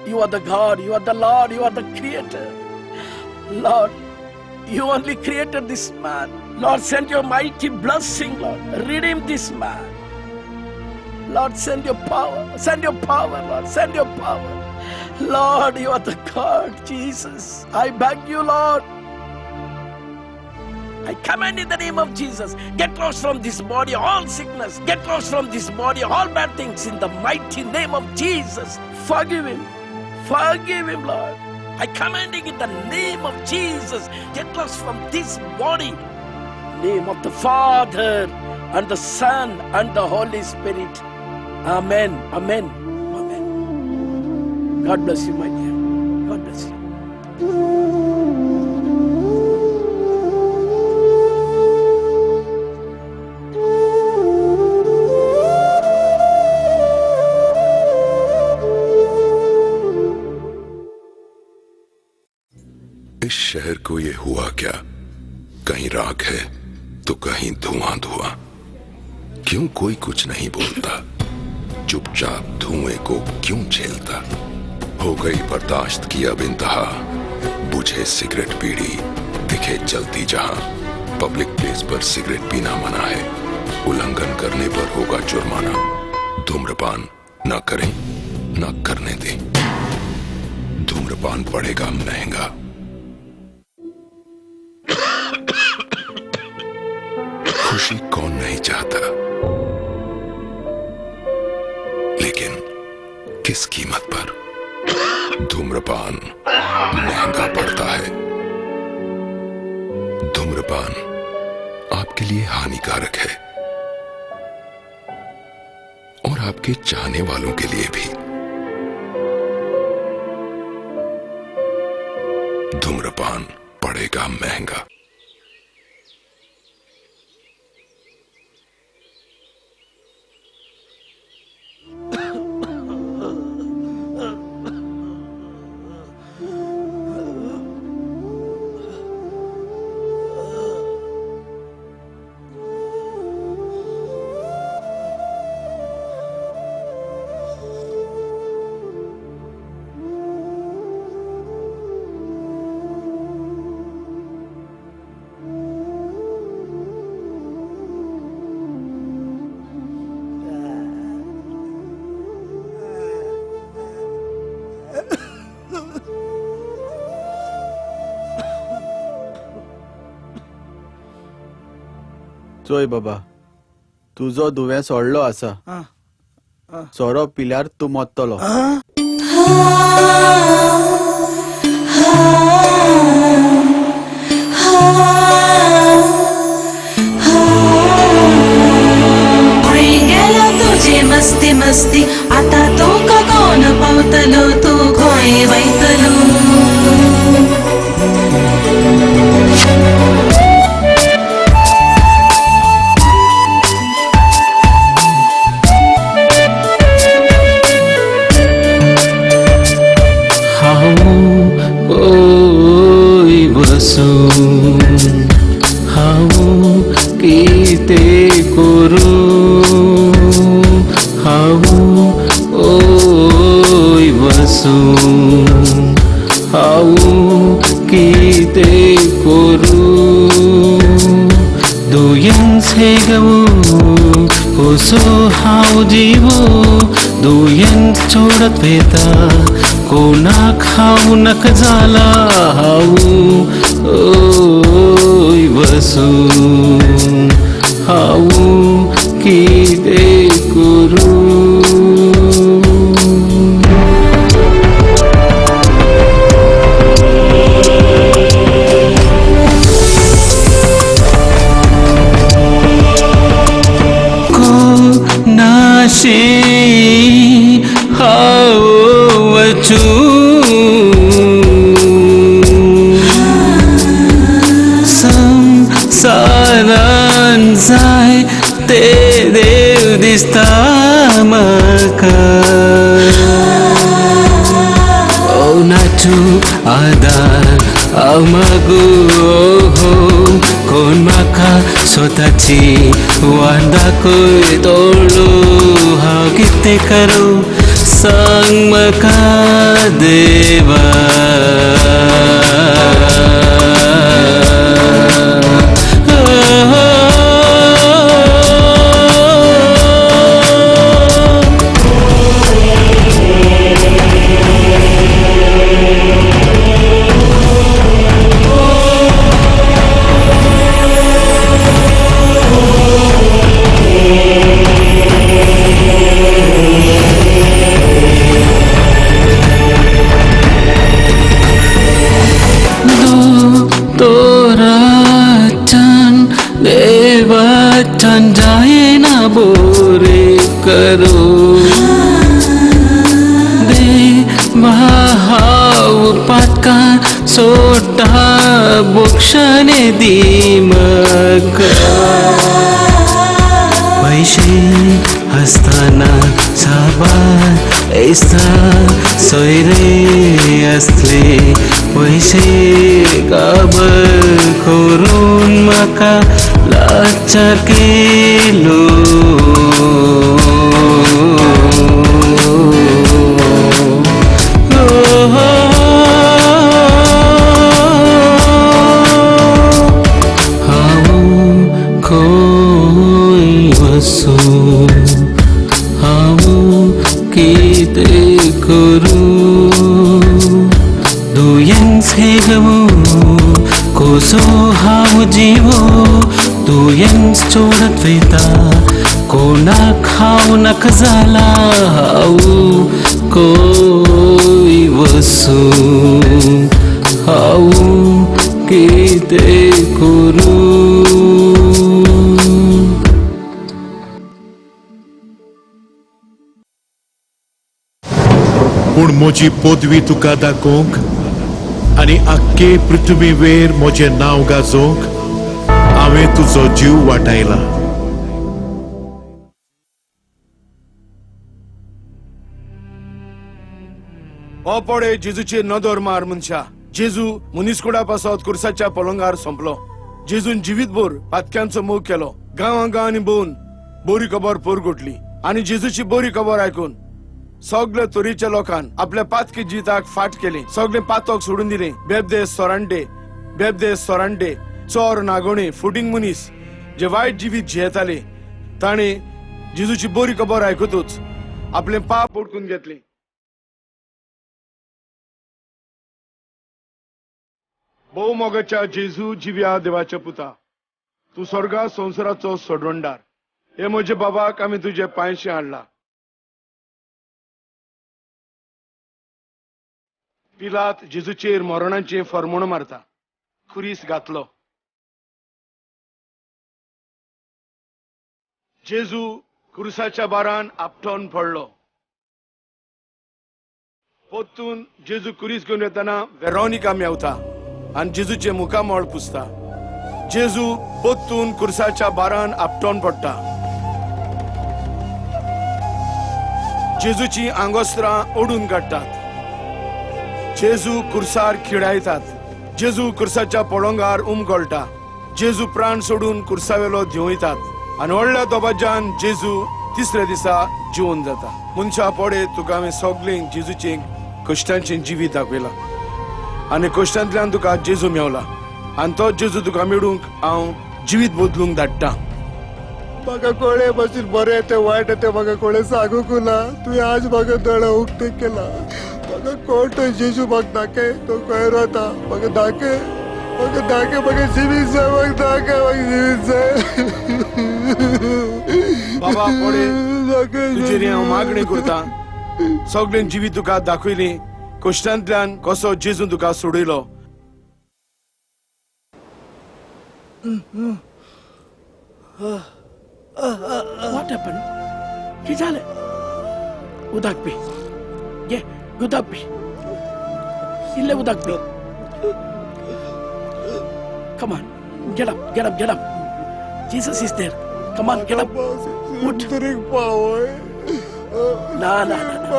you are the God, you are the Lord, you are the creator. Lord, you only created this man. Lord, send your mighty blessing, Lord. Redeem this man. Lord, send your power. Send your power, Lord. Send your power. Lord, you are the God, Jesus. I beg you, Lord. I command in the name of Jesus, get lost from this body all sickness. Get lost from this body all bad things in the mighty name of Jesus. Forgive him. Forgive him, Lord. I command you in the name of Jesus, get lost from this body. Name of the Father and the Son and the Holy Spirit. Amen. Amen. Amen. God bless you, my dear. God bless you. इस शहर को ये हुआ क्या? कहीं राख है तो कहीं धुआं धुआं. क्यों कोई कुछ नहीं बोलता? चुपचाप धुएं को क्यों झेलता? हो गई बर्दाश्त की अब इंतहा. बुझे सिगरेट पीड़ी, दिखे चलती जहां. पब्लिक प्लेस पर सिगरेट पीना मना है. उल्लंघन करने पर होगा जुर्माना. धूम्रपान ना करें, ना करने दें. धूम्रपान पड़ेगा महंगा. खुशी कौन नहीं चाहता, लेकिन किस कीमत पर? धूम्रपान महंगा पड़ता है. धूम्रपान आपके लिए हानिकारक है और आपके चाहने वालों के लिए भी. धूम्रपान पड़ेगा महंगा. चोय बाबा, तुजो दुवें सोडलो आसा. सोरो पिल्यार तूं मरतलो. गेलो तुजी मस्ती मस्ती, आतां तुका कोण पावतलो, तूं खंय वयतलो. सोडत वेता कोणाक हांव नाका जाला हांव ओय वसूं हांव कितें करूं. कोणाशी वचूं संवसारान जाय ते देव दिसता म्हाका ओ नाचू आदार हांव मागू हो कोण म्हाका स्वताची वाट दाखय तोडू हांव कितें करूं सांग म्हाका देवा. देवाच्यान जायना बोरे करो देवा हांव पातकां सोडटा बोक्षणे दी म्हाका पयशे आसतना साबार इस्ता सोयरे आसले पयशे काबर करून म्हाका लाचार केलो. हांव खंय वचूं हांव कितें करूं दुयेंस हेगवो कसो हांव जिवो दुयेंस चोडत वयता कोणाक हांव नाका जाला हांव खंय वचूं हांव कितें करूं. पूण म्हजी पदवी तुका दाखोवंक आनी आख्खे पृथ्वीवेर म्हजें नांव गाजोवंक हांवें तुजो जीव वाटायला. हो पळे जेजूचेर नदर मार मनशा. जेजू मनीसकुडा पासत कुर्साच्या पलंगार सोंपलो. जेजून जिवीतभर पातक्यांचो मोग केलो. गांवां गांवांनी भोंवन बरी खबर पोरगुटली आनी जेजूची बरी खबर आयकून सगळे तरेच्या लोकान आपल्या पातकी जिविताक फाट केली. सगळे पातक सोडून दिले. बेबदे सोरांडे बेबदे सोरांडे चोर नागोणे फुटींग मनीस जे वायट जिवीत जियेताले ताणे जेजूची बरी खबर आयकतूच आपले पाप उडकून घेतले. भोव मोगाच्या जेजू जिव्या देवाच्या पुता, तूं स्वर्गा संवसाराचो सोडवणदार. हे म्हजे बाबाक आमी तुजे पांयशी हाडला. पिलात जेजूचेर मरणाचें फर्मोण मारता. खुरीस घातलो. जेजू कुरुसाच्या बारान आपटोन पडलो. पोतून जेजू कुरीस घेवन येतना वेरोनिका मेवता आनी जेजूचें मुखामळ पुसता. जेजू पोतून कुरसाच्या बारान आपटोन पडटा. जेजूची आंगोस्त्रां ओडून काडटात. जेजू कुर्सार खिडायतात. जेजू कुर्साच्या पळंगार उमगळटा. जेजू प्राण सोडून कुर्सावेलो देंवयतात आनी व्हडल्या दबाज्यान जेजू तिसऱ्या दिसा जिवन जाता. मनशा पडे तुका हांवें सगळें जेजूचें कश्टांचें जिवीत दाखयलां आनी कश्टांतल्यान तुका जेजू मेवला आनी तो जेजू तुका मेळूंक हांव जिवीत बदलूंक धाडटा. म्हाका कोणे भाशेन बरें तें वायट तें म्हाका कोणें सांगूंक ना. तुवें आज म्हाका दोळे उक्ते केला. म्हाका कोण तो जेजू म्हाका दाखय. तो खंय रावता म्हाका दाखय. म्हाका दाखय. म्हाका जिवीत जाय. म्हाका दाखय. म्हाका जिवीत जाय. बाबा पळे तुजेर हांव मागणी करता. सगळें जिवीत तुका दाखयली. कश्टांतल्यान कसो जेजू तुका सोडयलो. What happened? कितें जालें? उदक पी. घे. उदक पी, इल्लें उदक P. Come on, get up, get up, get up. Jesus is there. Come on, get up. उठ. ना ना ना,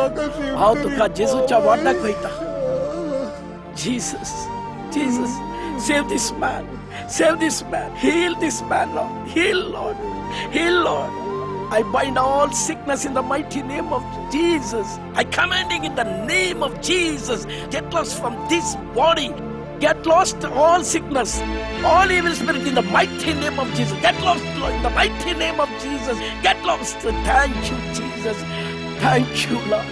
हांव तुका जेजूच्या वार्डाक वयता. Jesus, Jesus, save this man, save this man, heal this man, Lord, heal, Lord, heal, Lord. I bind all sickness in the mighty name of Jesus. I commanding in the name of Jesus, get lost from this body. Get lost all sickness, all evil spirit in the mighty name of Jesus. Get lost, Lord, in the mighty name of Jesus. Get lost. Thank you, Jesus. Thank you, Lord.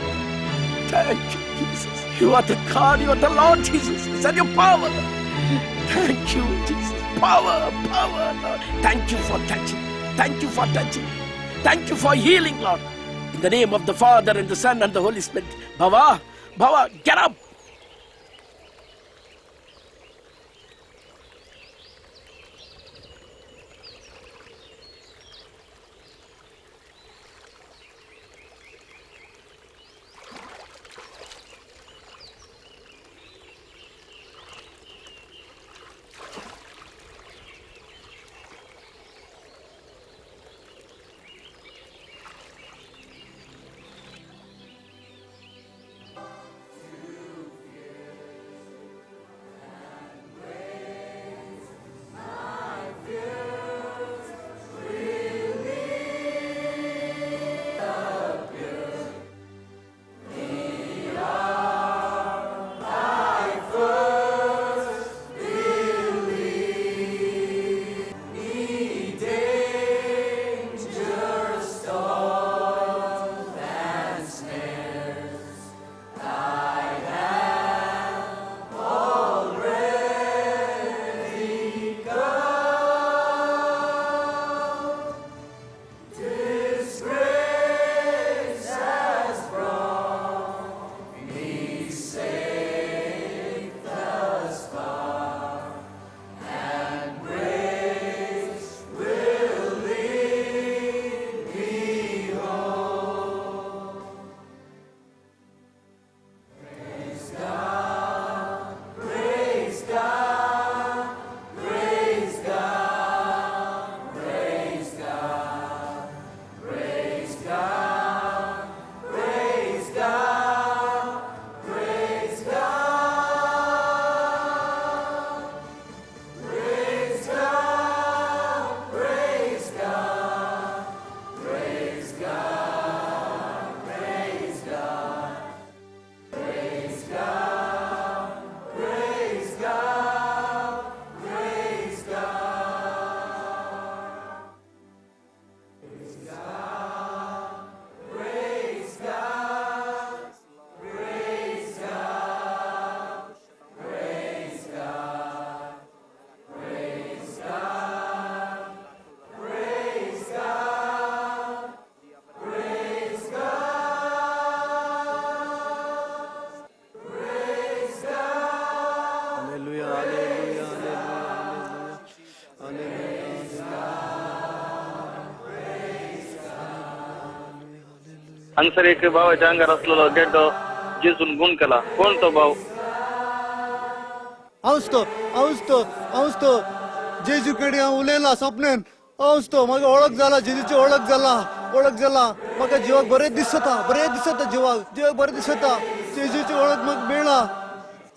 Thank you, Jesus. You are the God, you are the Lord Jesus. Send your power. Thank you, Jesus. Power, power, Lord. Thank you for touching. Thank you for touching. Thank you for healing, Lord. In the name of the Father and the Son and the Holy Spirit. Bhava, Bhava, get up. हांगसर एक भावाच्या आंगार आसलेलो गेड्डो जेजून गुण केला. कोण तो भाव? हांवच तो, हांवच तो, हांवच तो. जेजू कडेन हांव उलयला स्वप्नेन. हांवच तो. म्हाका वळख जाला, जेजूची वळख जाला, वळख जाला. म्हाका जिवाक बरें दिसता, बरें दिसता जिवाक, जिवाक बरें दिसता. जेजूची वळख म्हाका मेळ्ळा.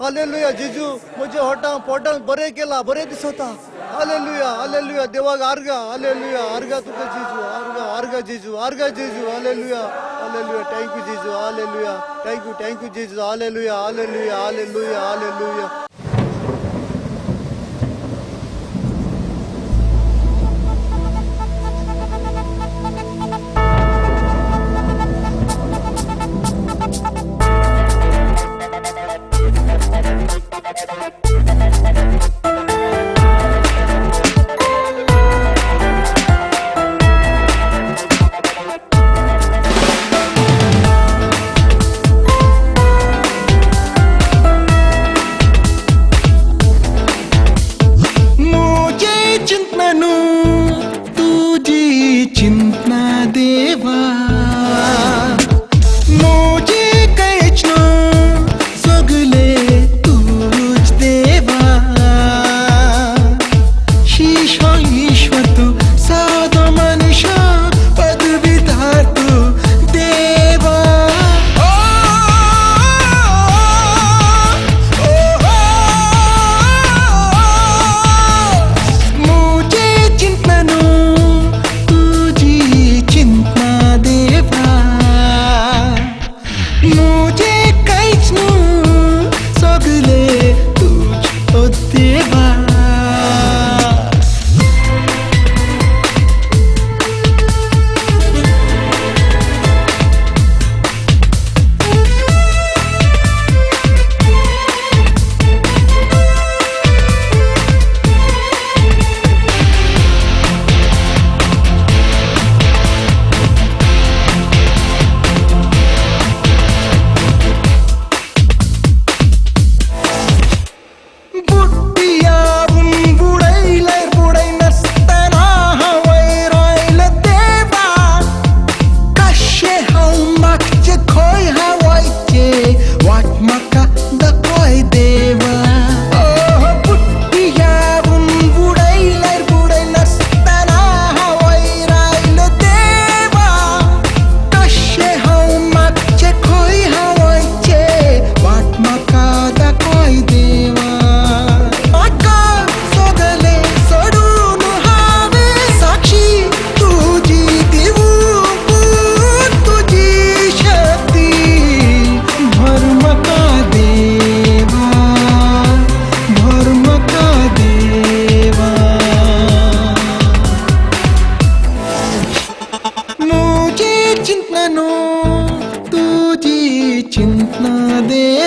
हालेलुया. जेजू म्हज्या होटांक पोटांक बरें केला, बरें दिसता. Hallelujah, hallelujah. देवाक आर्गा, हालेलुया. आर्गा तुका जेजू, आर्गा, आर्गा जेजू, आर्गा जेजू. Hallelujah, hallelujah. Thank you जेजू, hallelujah. Thank you, thank you जेजू. Hallelujah, hallelujah, hallelujah, hallelujah.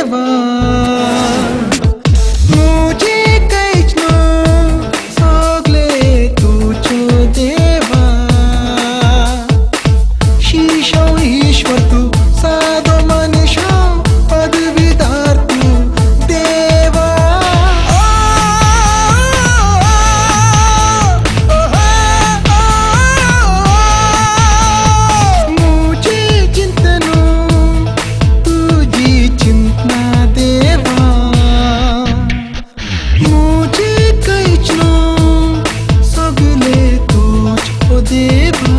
देवा मुझे कैच न्हू सगले तुजो देवा शीशो ईश्वर तू सादो मनुष्य पदवीदार तू देवा मुझे चिंतनू तुझी चिंतना देवा मुझे कैच न्हू सगले तुजो देवा.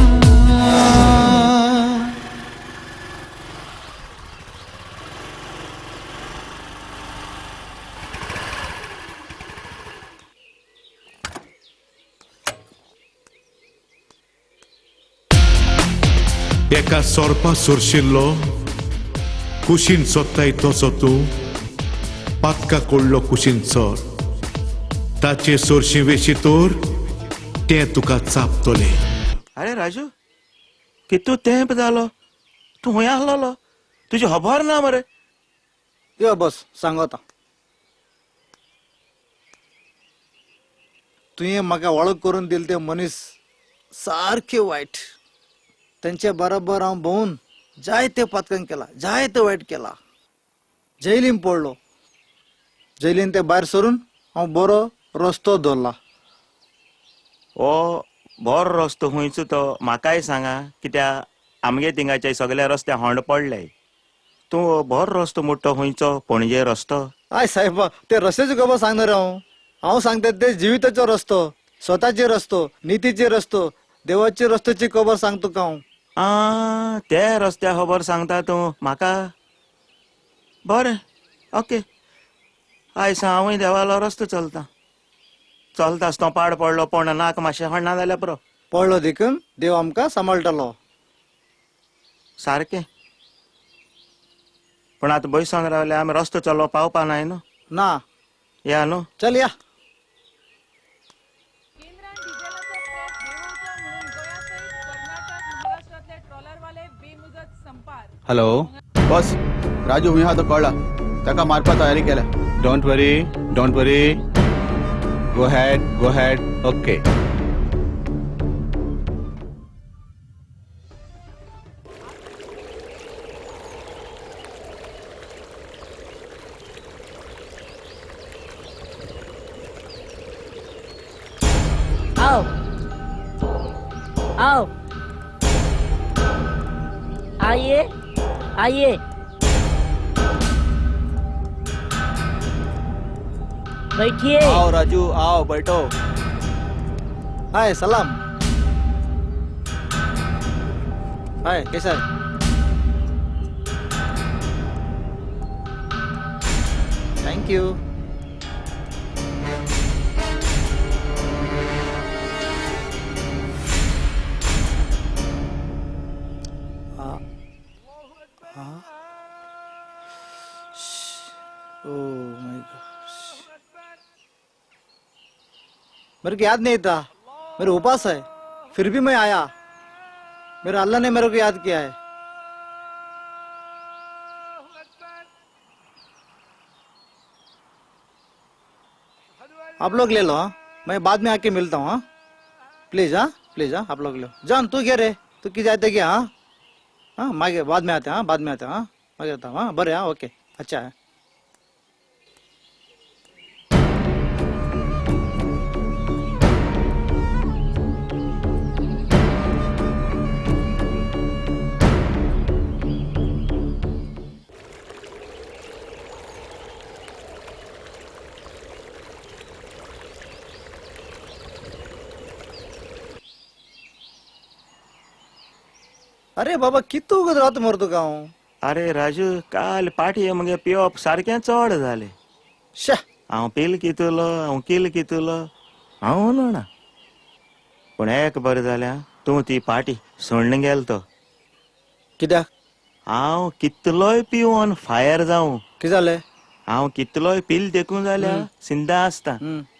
एका सोरपा सोरशिल्लो कुशीन सोदताय तसो तूं पातका कडलो कुशीन सोर ताचे सोरशी वेशी तर तें तुका चापतलें. अरे राजू, कितू तेंप जालो तूं हुंय आहलोलो, तुजी खबर ना मरे. यो बस सांगता. तुवें म्हाका वळख करून दिले ते मनीस सारखे वायट. तेंचे बरोबर हांव भोंवून जायते पातकां केला, जायते वायट केला. जैलीन पडलो, जैलीन ते भायर सरून हांव बरो रस्तो धरला. हो बरो रस्तो खंयचो तो म्हाकाय सांगा, कित्याक आमगे थिंगाचे सगल्या रस्त्या होंड पडले. तूं बरो रस्तो म्हणटा खंयचो? पणजे रस्तो? I साहेबा, ते रस्त्याची खबर सांगना रे हांव. हांव सांगता ते जिविताचो रस्तो, स्वताचे रस्तो, नितीचे रस्तो, देवाचे रस्त्याची खबर सांगता तुका हांव. आ, ते रस्त्या खबर सांगता तूं म्हाका? बरें, ओके. आयज हांवूय देवालो रस्तो चलता चलता आसतना पाड पडलो पण नाक मातशें हण्णा जाल्यार पुरो. पडलो देखून देव आमकां सांबाळटलो. सारकें. पूण आतां बयसान रावले आमी रस्तो चलो पावपा नाय न्हू. ना या न्हू, चल या. हॅलो बॉस, राजू हुंय आहा तो कळ्ळा, ताका मारपा तयारी केल्या. Don't worry, don't worry, go ahead, go ahead. Okay. आओ आओ, आइए आइए, बैठिए. आओ राजू, आओ बैठो. हाय सलाम. हाय, कैसा है? Thank you. मेरे को याद नहीं था, मेरे उपास है, फिर भी मैं आया. मेरे अल्लाह ने मेरे को याद किया है. आप लोग ले लो, हाँ? मैं बाद में आके मिलता हूँ. हाँ प्लीज, हाँ प्लीज, हाँ आप लोग लो. जान तू क्या रे, तू की जाते क्या? हाँ हाँ मागे बाद में आते हैं. हाँ बाद में आते हैं. हाँ मागे आता हूँ. हाँ बरे, हाँ ओके, अच्छा है. अरे बाबा कितू वगत रात मरतो का हांव? अरे राजू, काल पाटये मगे पिवप सारकें चड जालें. शे, हांव पील कितलो, हांव किल कितलो हांव न्हू. पूण एक बरें जालें, तूं ती पाटी सोडून गेलो तो. कित्याक? हांव कितलोय पिवन फायर जावं. कितें जालें? हांव कितलोय पील देखून जाल्यार सिंदा आसता,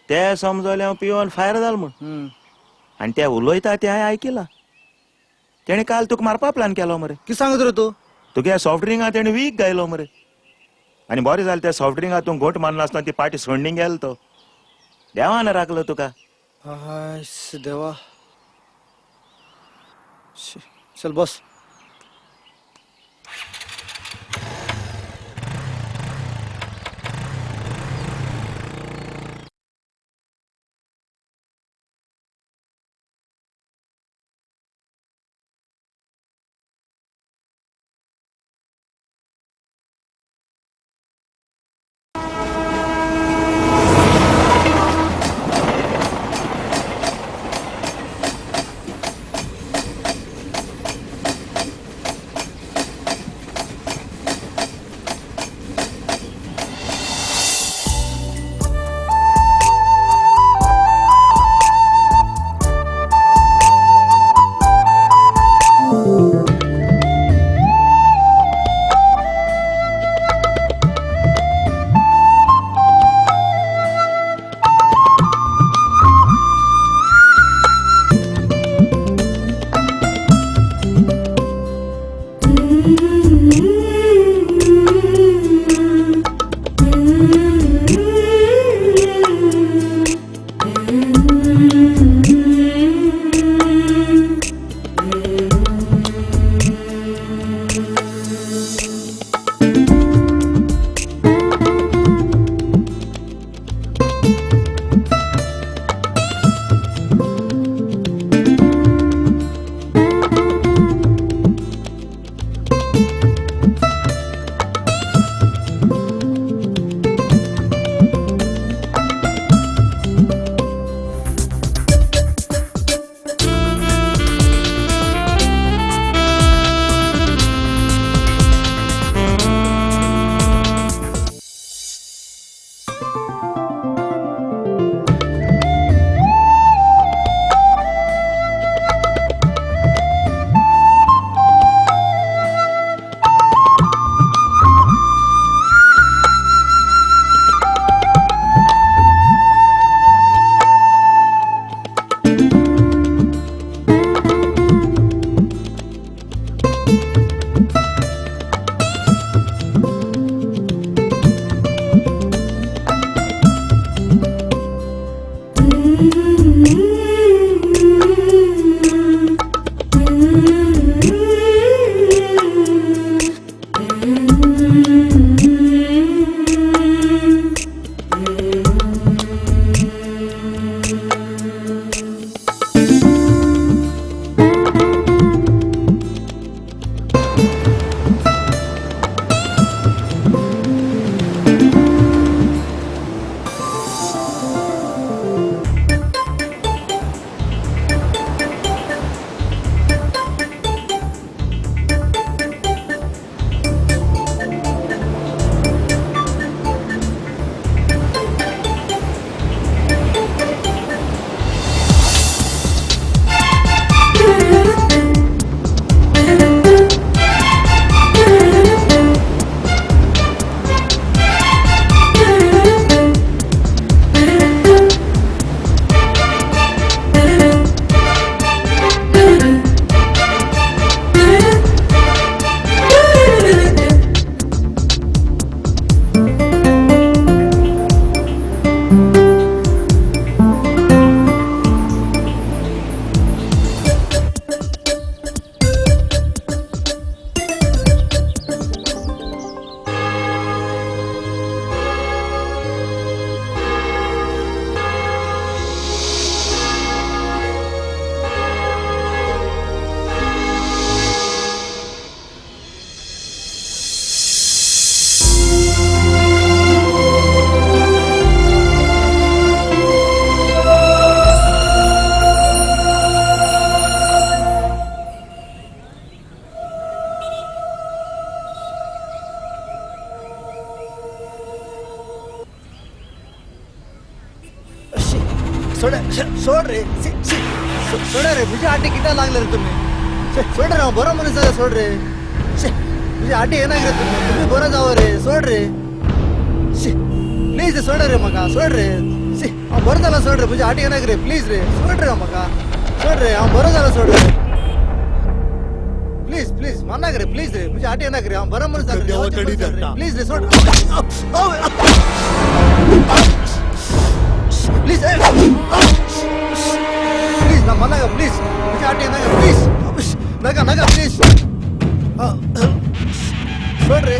ते समजलें हांव पिवन फायर जाल म्हूण. आनी ते उलयता तें हांवें आयकिलां. तेणें काल तुका मारपा प्लान केलो मरे. कितें सांगत रे तूं? तुगे सॉफ्ट ड्रिंका तेणें वीक गायलो मरे. आनी बरें जालें त्या सॉफ्ट ड्रिंका तूं घोट मारलो आसतना ती पार्टी सोडणी गेलो तो. देवान राखलो तुका. देवा. चल बस. सोड सोड रे, सोडा रे, म्हज्या आटी कित्याक लागले रे तुमी? सोड रे, हांव बरो मनीस जाल्यार सोड रे. म्हज्या आटी येनाक रे तुमी, तुमी बरो जावो रे, सोड रे. प्लीज सोड रे म्हाका, सोड रे. हांव बरो जाला, सोड रे, म्हज्या आटी येनाक रे, प्लीज रे, सोड रे म्हाका, सोड रे, हांव बरो जाला, सोड रे, प्लीज प्लीज मारनाक रे, प्लीज रे, म्हज्या आटी येनाक रे, हांव बरो मनीस आसा रे, देवा तडी धरता. प्लीज रे, सोड. प्लीज प्लीज ना, मारनाका प्लीज, म्हज्या आटी येनाका प्लीज, नाका नाका प्लीज, सोड रे.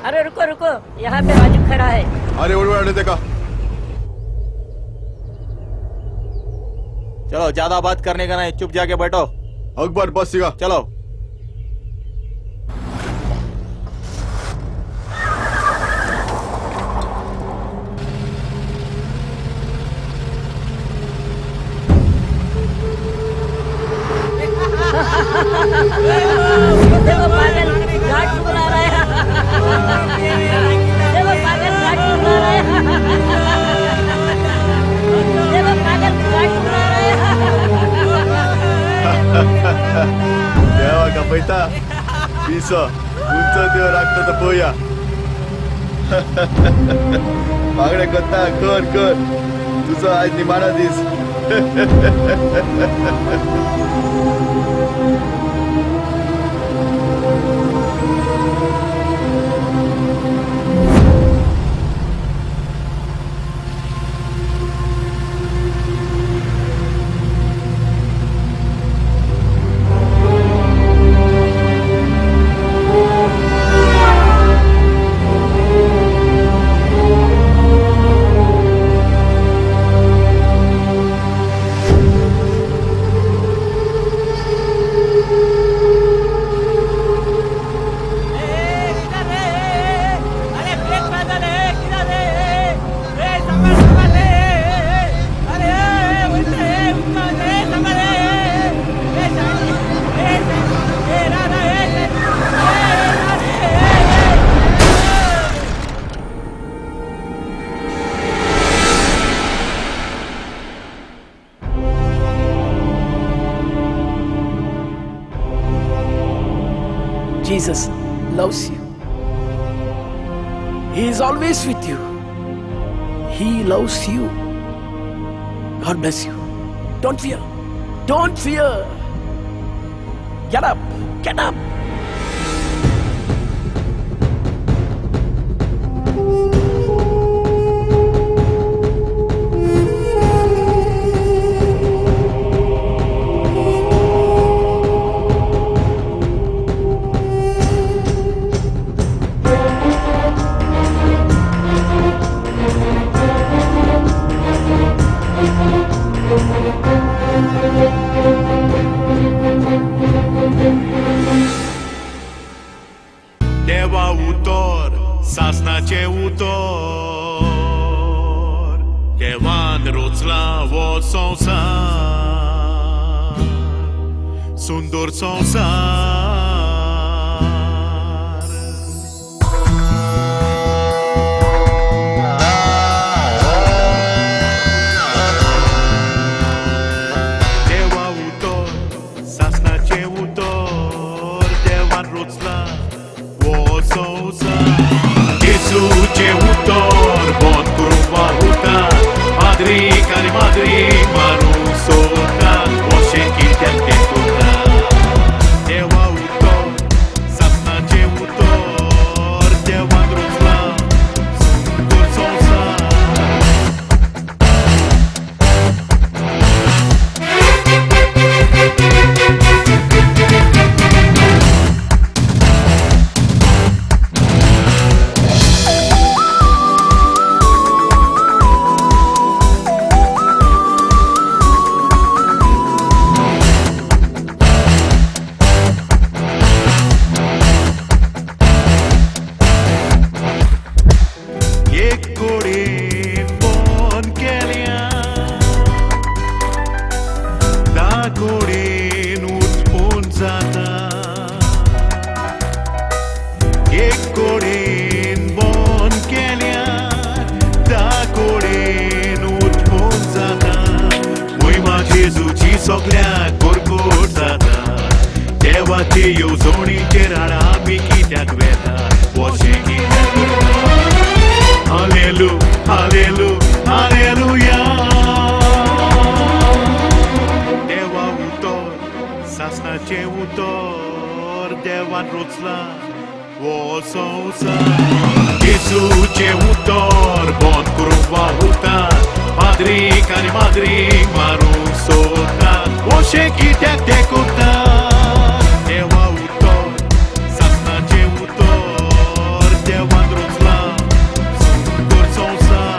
अरे रुको रुको, यहाँ पे राजू खड़ा है. अरे उड़ देखा. चलो ज्यादा बात करने का नहीं, चुप जाके बैठो. अकबर बस सीखा. चलो. देखो पागल घाट को बुला रहा है. देखो पागल घाट को बुला रहा है. देखो पागल घाट को बुला रहा है. देवा कपयता पिसो उंचो देव राखता तो पोया. मागणे करता कर कर, तुजो आज निमाणो दीस. Jesus loves you. He is always with you. He loves you. God bless you. Don't fear. Don't fear. Get up. Get up. देवा उतर सासनाचें उतर, देवान रोचला वो संवसार, सुंदर संवसार. कडेन उत्पन्न जाता, एक कडेन बंद केल्यार धा कडेन उत्पन्न जाता. मोहिमा जेजूची सगल्याक भरपूर जाता. देवाचे येवजणीचेर आमी कित्याक वेता, वशें कित्याक करता. हालेलू हालेलू हालेलुया. देवा उतर सासणाचें उतर देवान रचलां हो संवसार. जेजूचें उतर बंद करूंक वावुरता, माद्रीक आनी माद्रीक मारूंक सोदता, अशें कित्याक तें करता. देवा उतर सासणाचें उतर देवान रचलां सुंदर संवसार.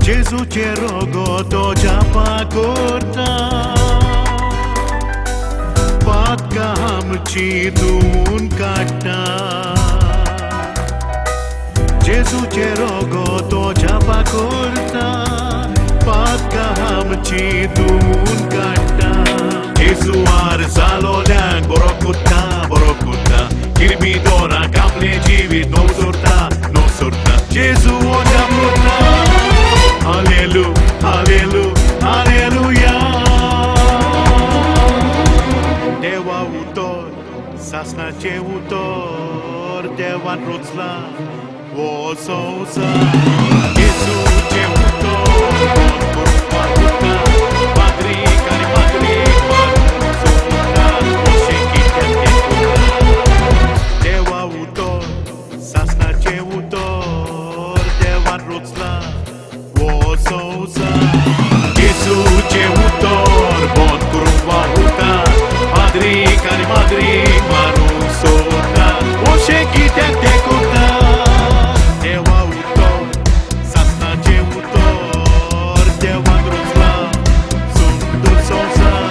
जेजूचें रोगो तो जापा करता, पातकां आमची धुवून काडटा. जेजूचें रोगो तो जापा करता, पातकां आमची धुवून काडटा. जेजुआर जालोल्यांक बरो करता, बरो करता. किरमी दोरांक आपलें जिवीत नव सोरता, नव सोरता. जेजू हो जाप करता. हालेलू हालेलू हालेलुया. देवा उतर सासणाचें उतर देवान रचलां हो संवसार. जेजूचें उतर बंद करूंक वावुरता, माद्रीक आनी माद्रीक मारूंक सोदता, अशें कित्याक तें करता. देवा उतर सासणाचें उतर देवान रचलां हो संवसार. जेजूचें उतर बंद करूंक वावुरता, माद्रीक आनी माद्रीक मारूंक सोदता, अशें कित्याक तें करता. देवा उतर सासणाचें उतर देवान रचलां सुंदर संवसार.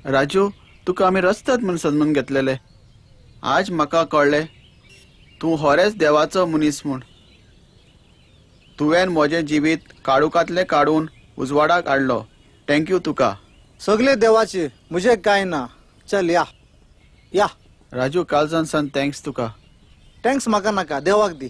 राजू, तुका आमी रस्त्यात म्हूण समजून घेतलेले. आज म्हाका कळ्ळें तूं होरेच देवाचो मनीस म्हूण. तुवें म्हजें जिवीत काळुकांतलें काडून उजवाडाक हाडलो. Thank you तुका. सगळे देवाचे, म्हजें कांय ना. चल या या. राजू, कालजान सान thanks तुका. Thanks म्हाका नाका, देवाक दी.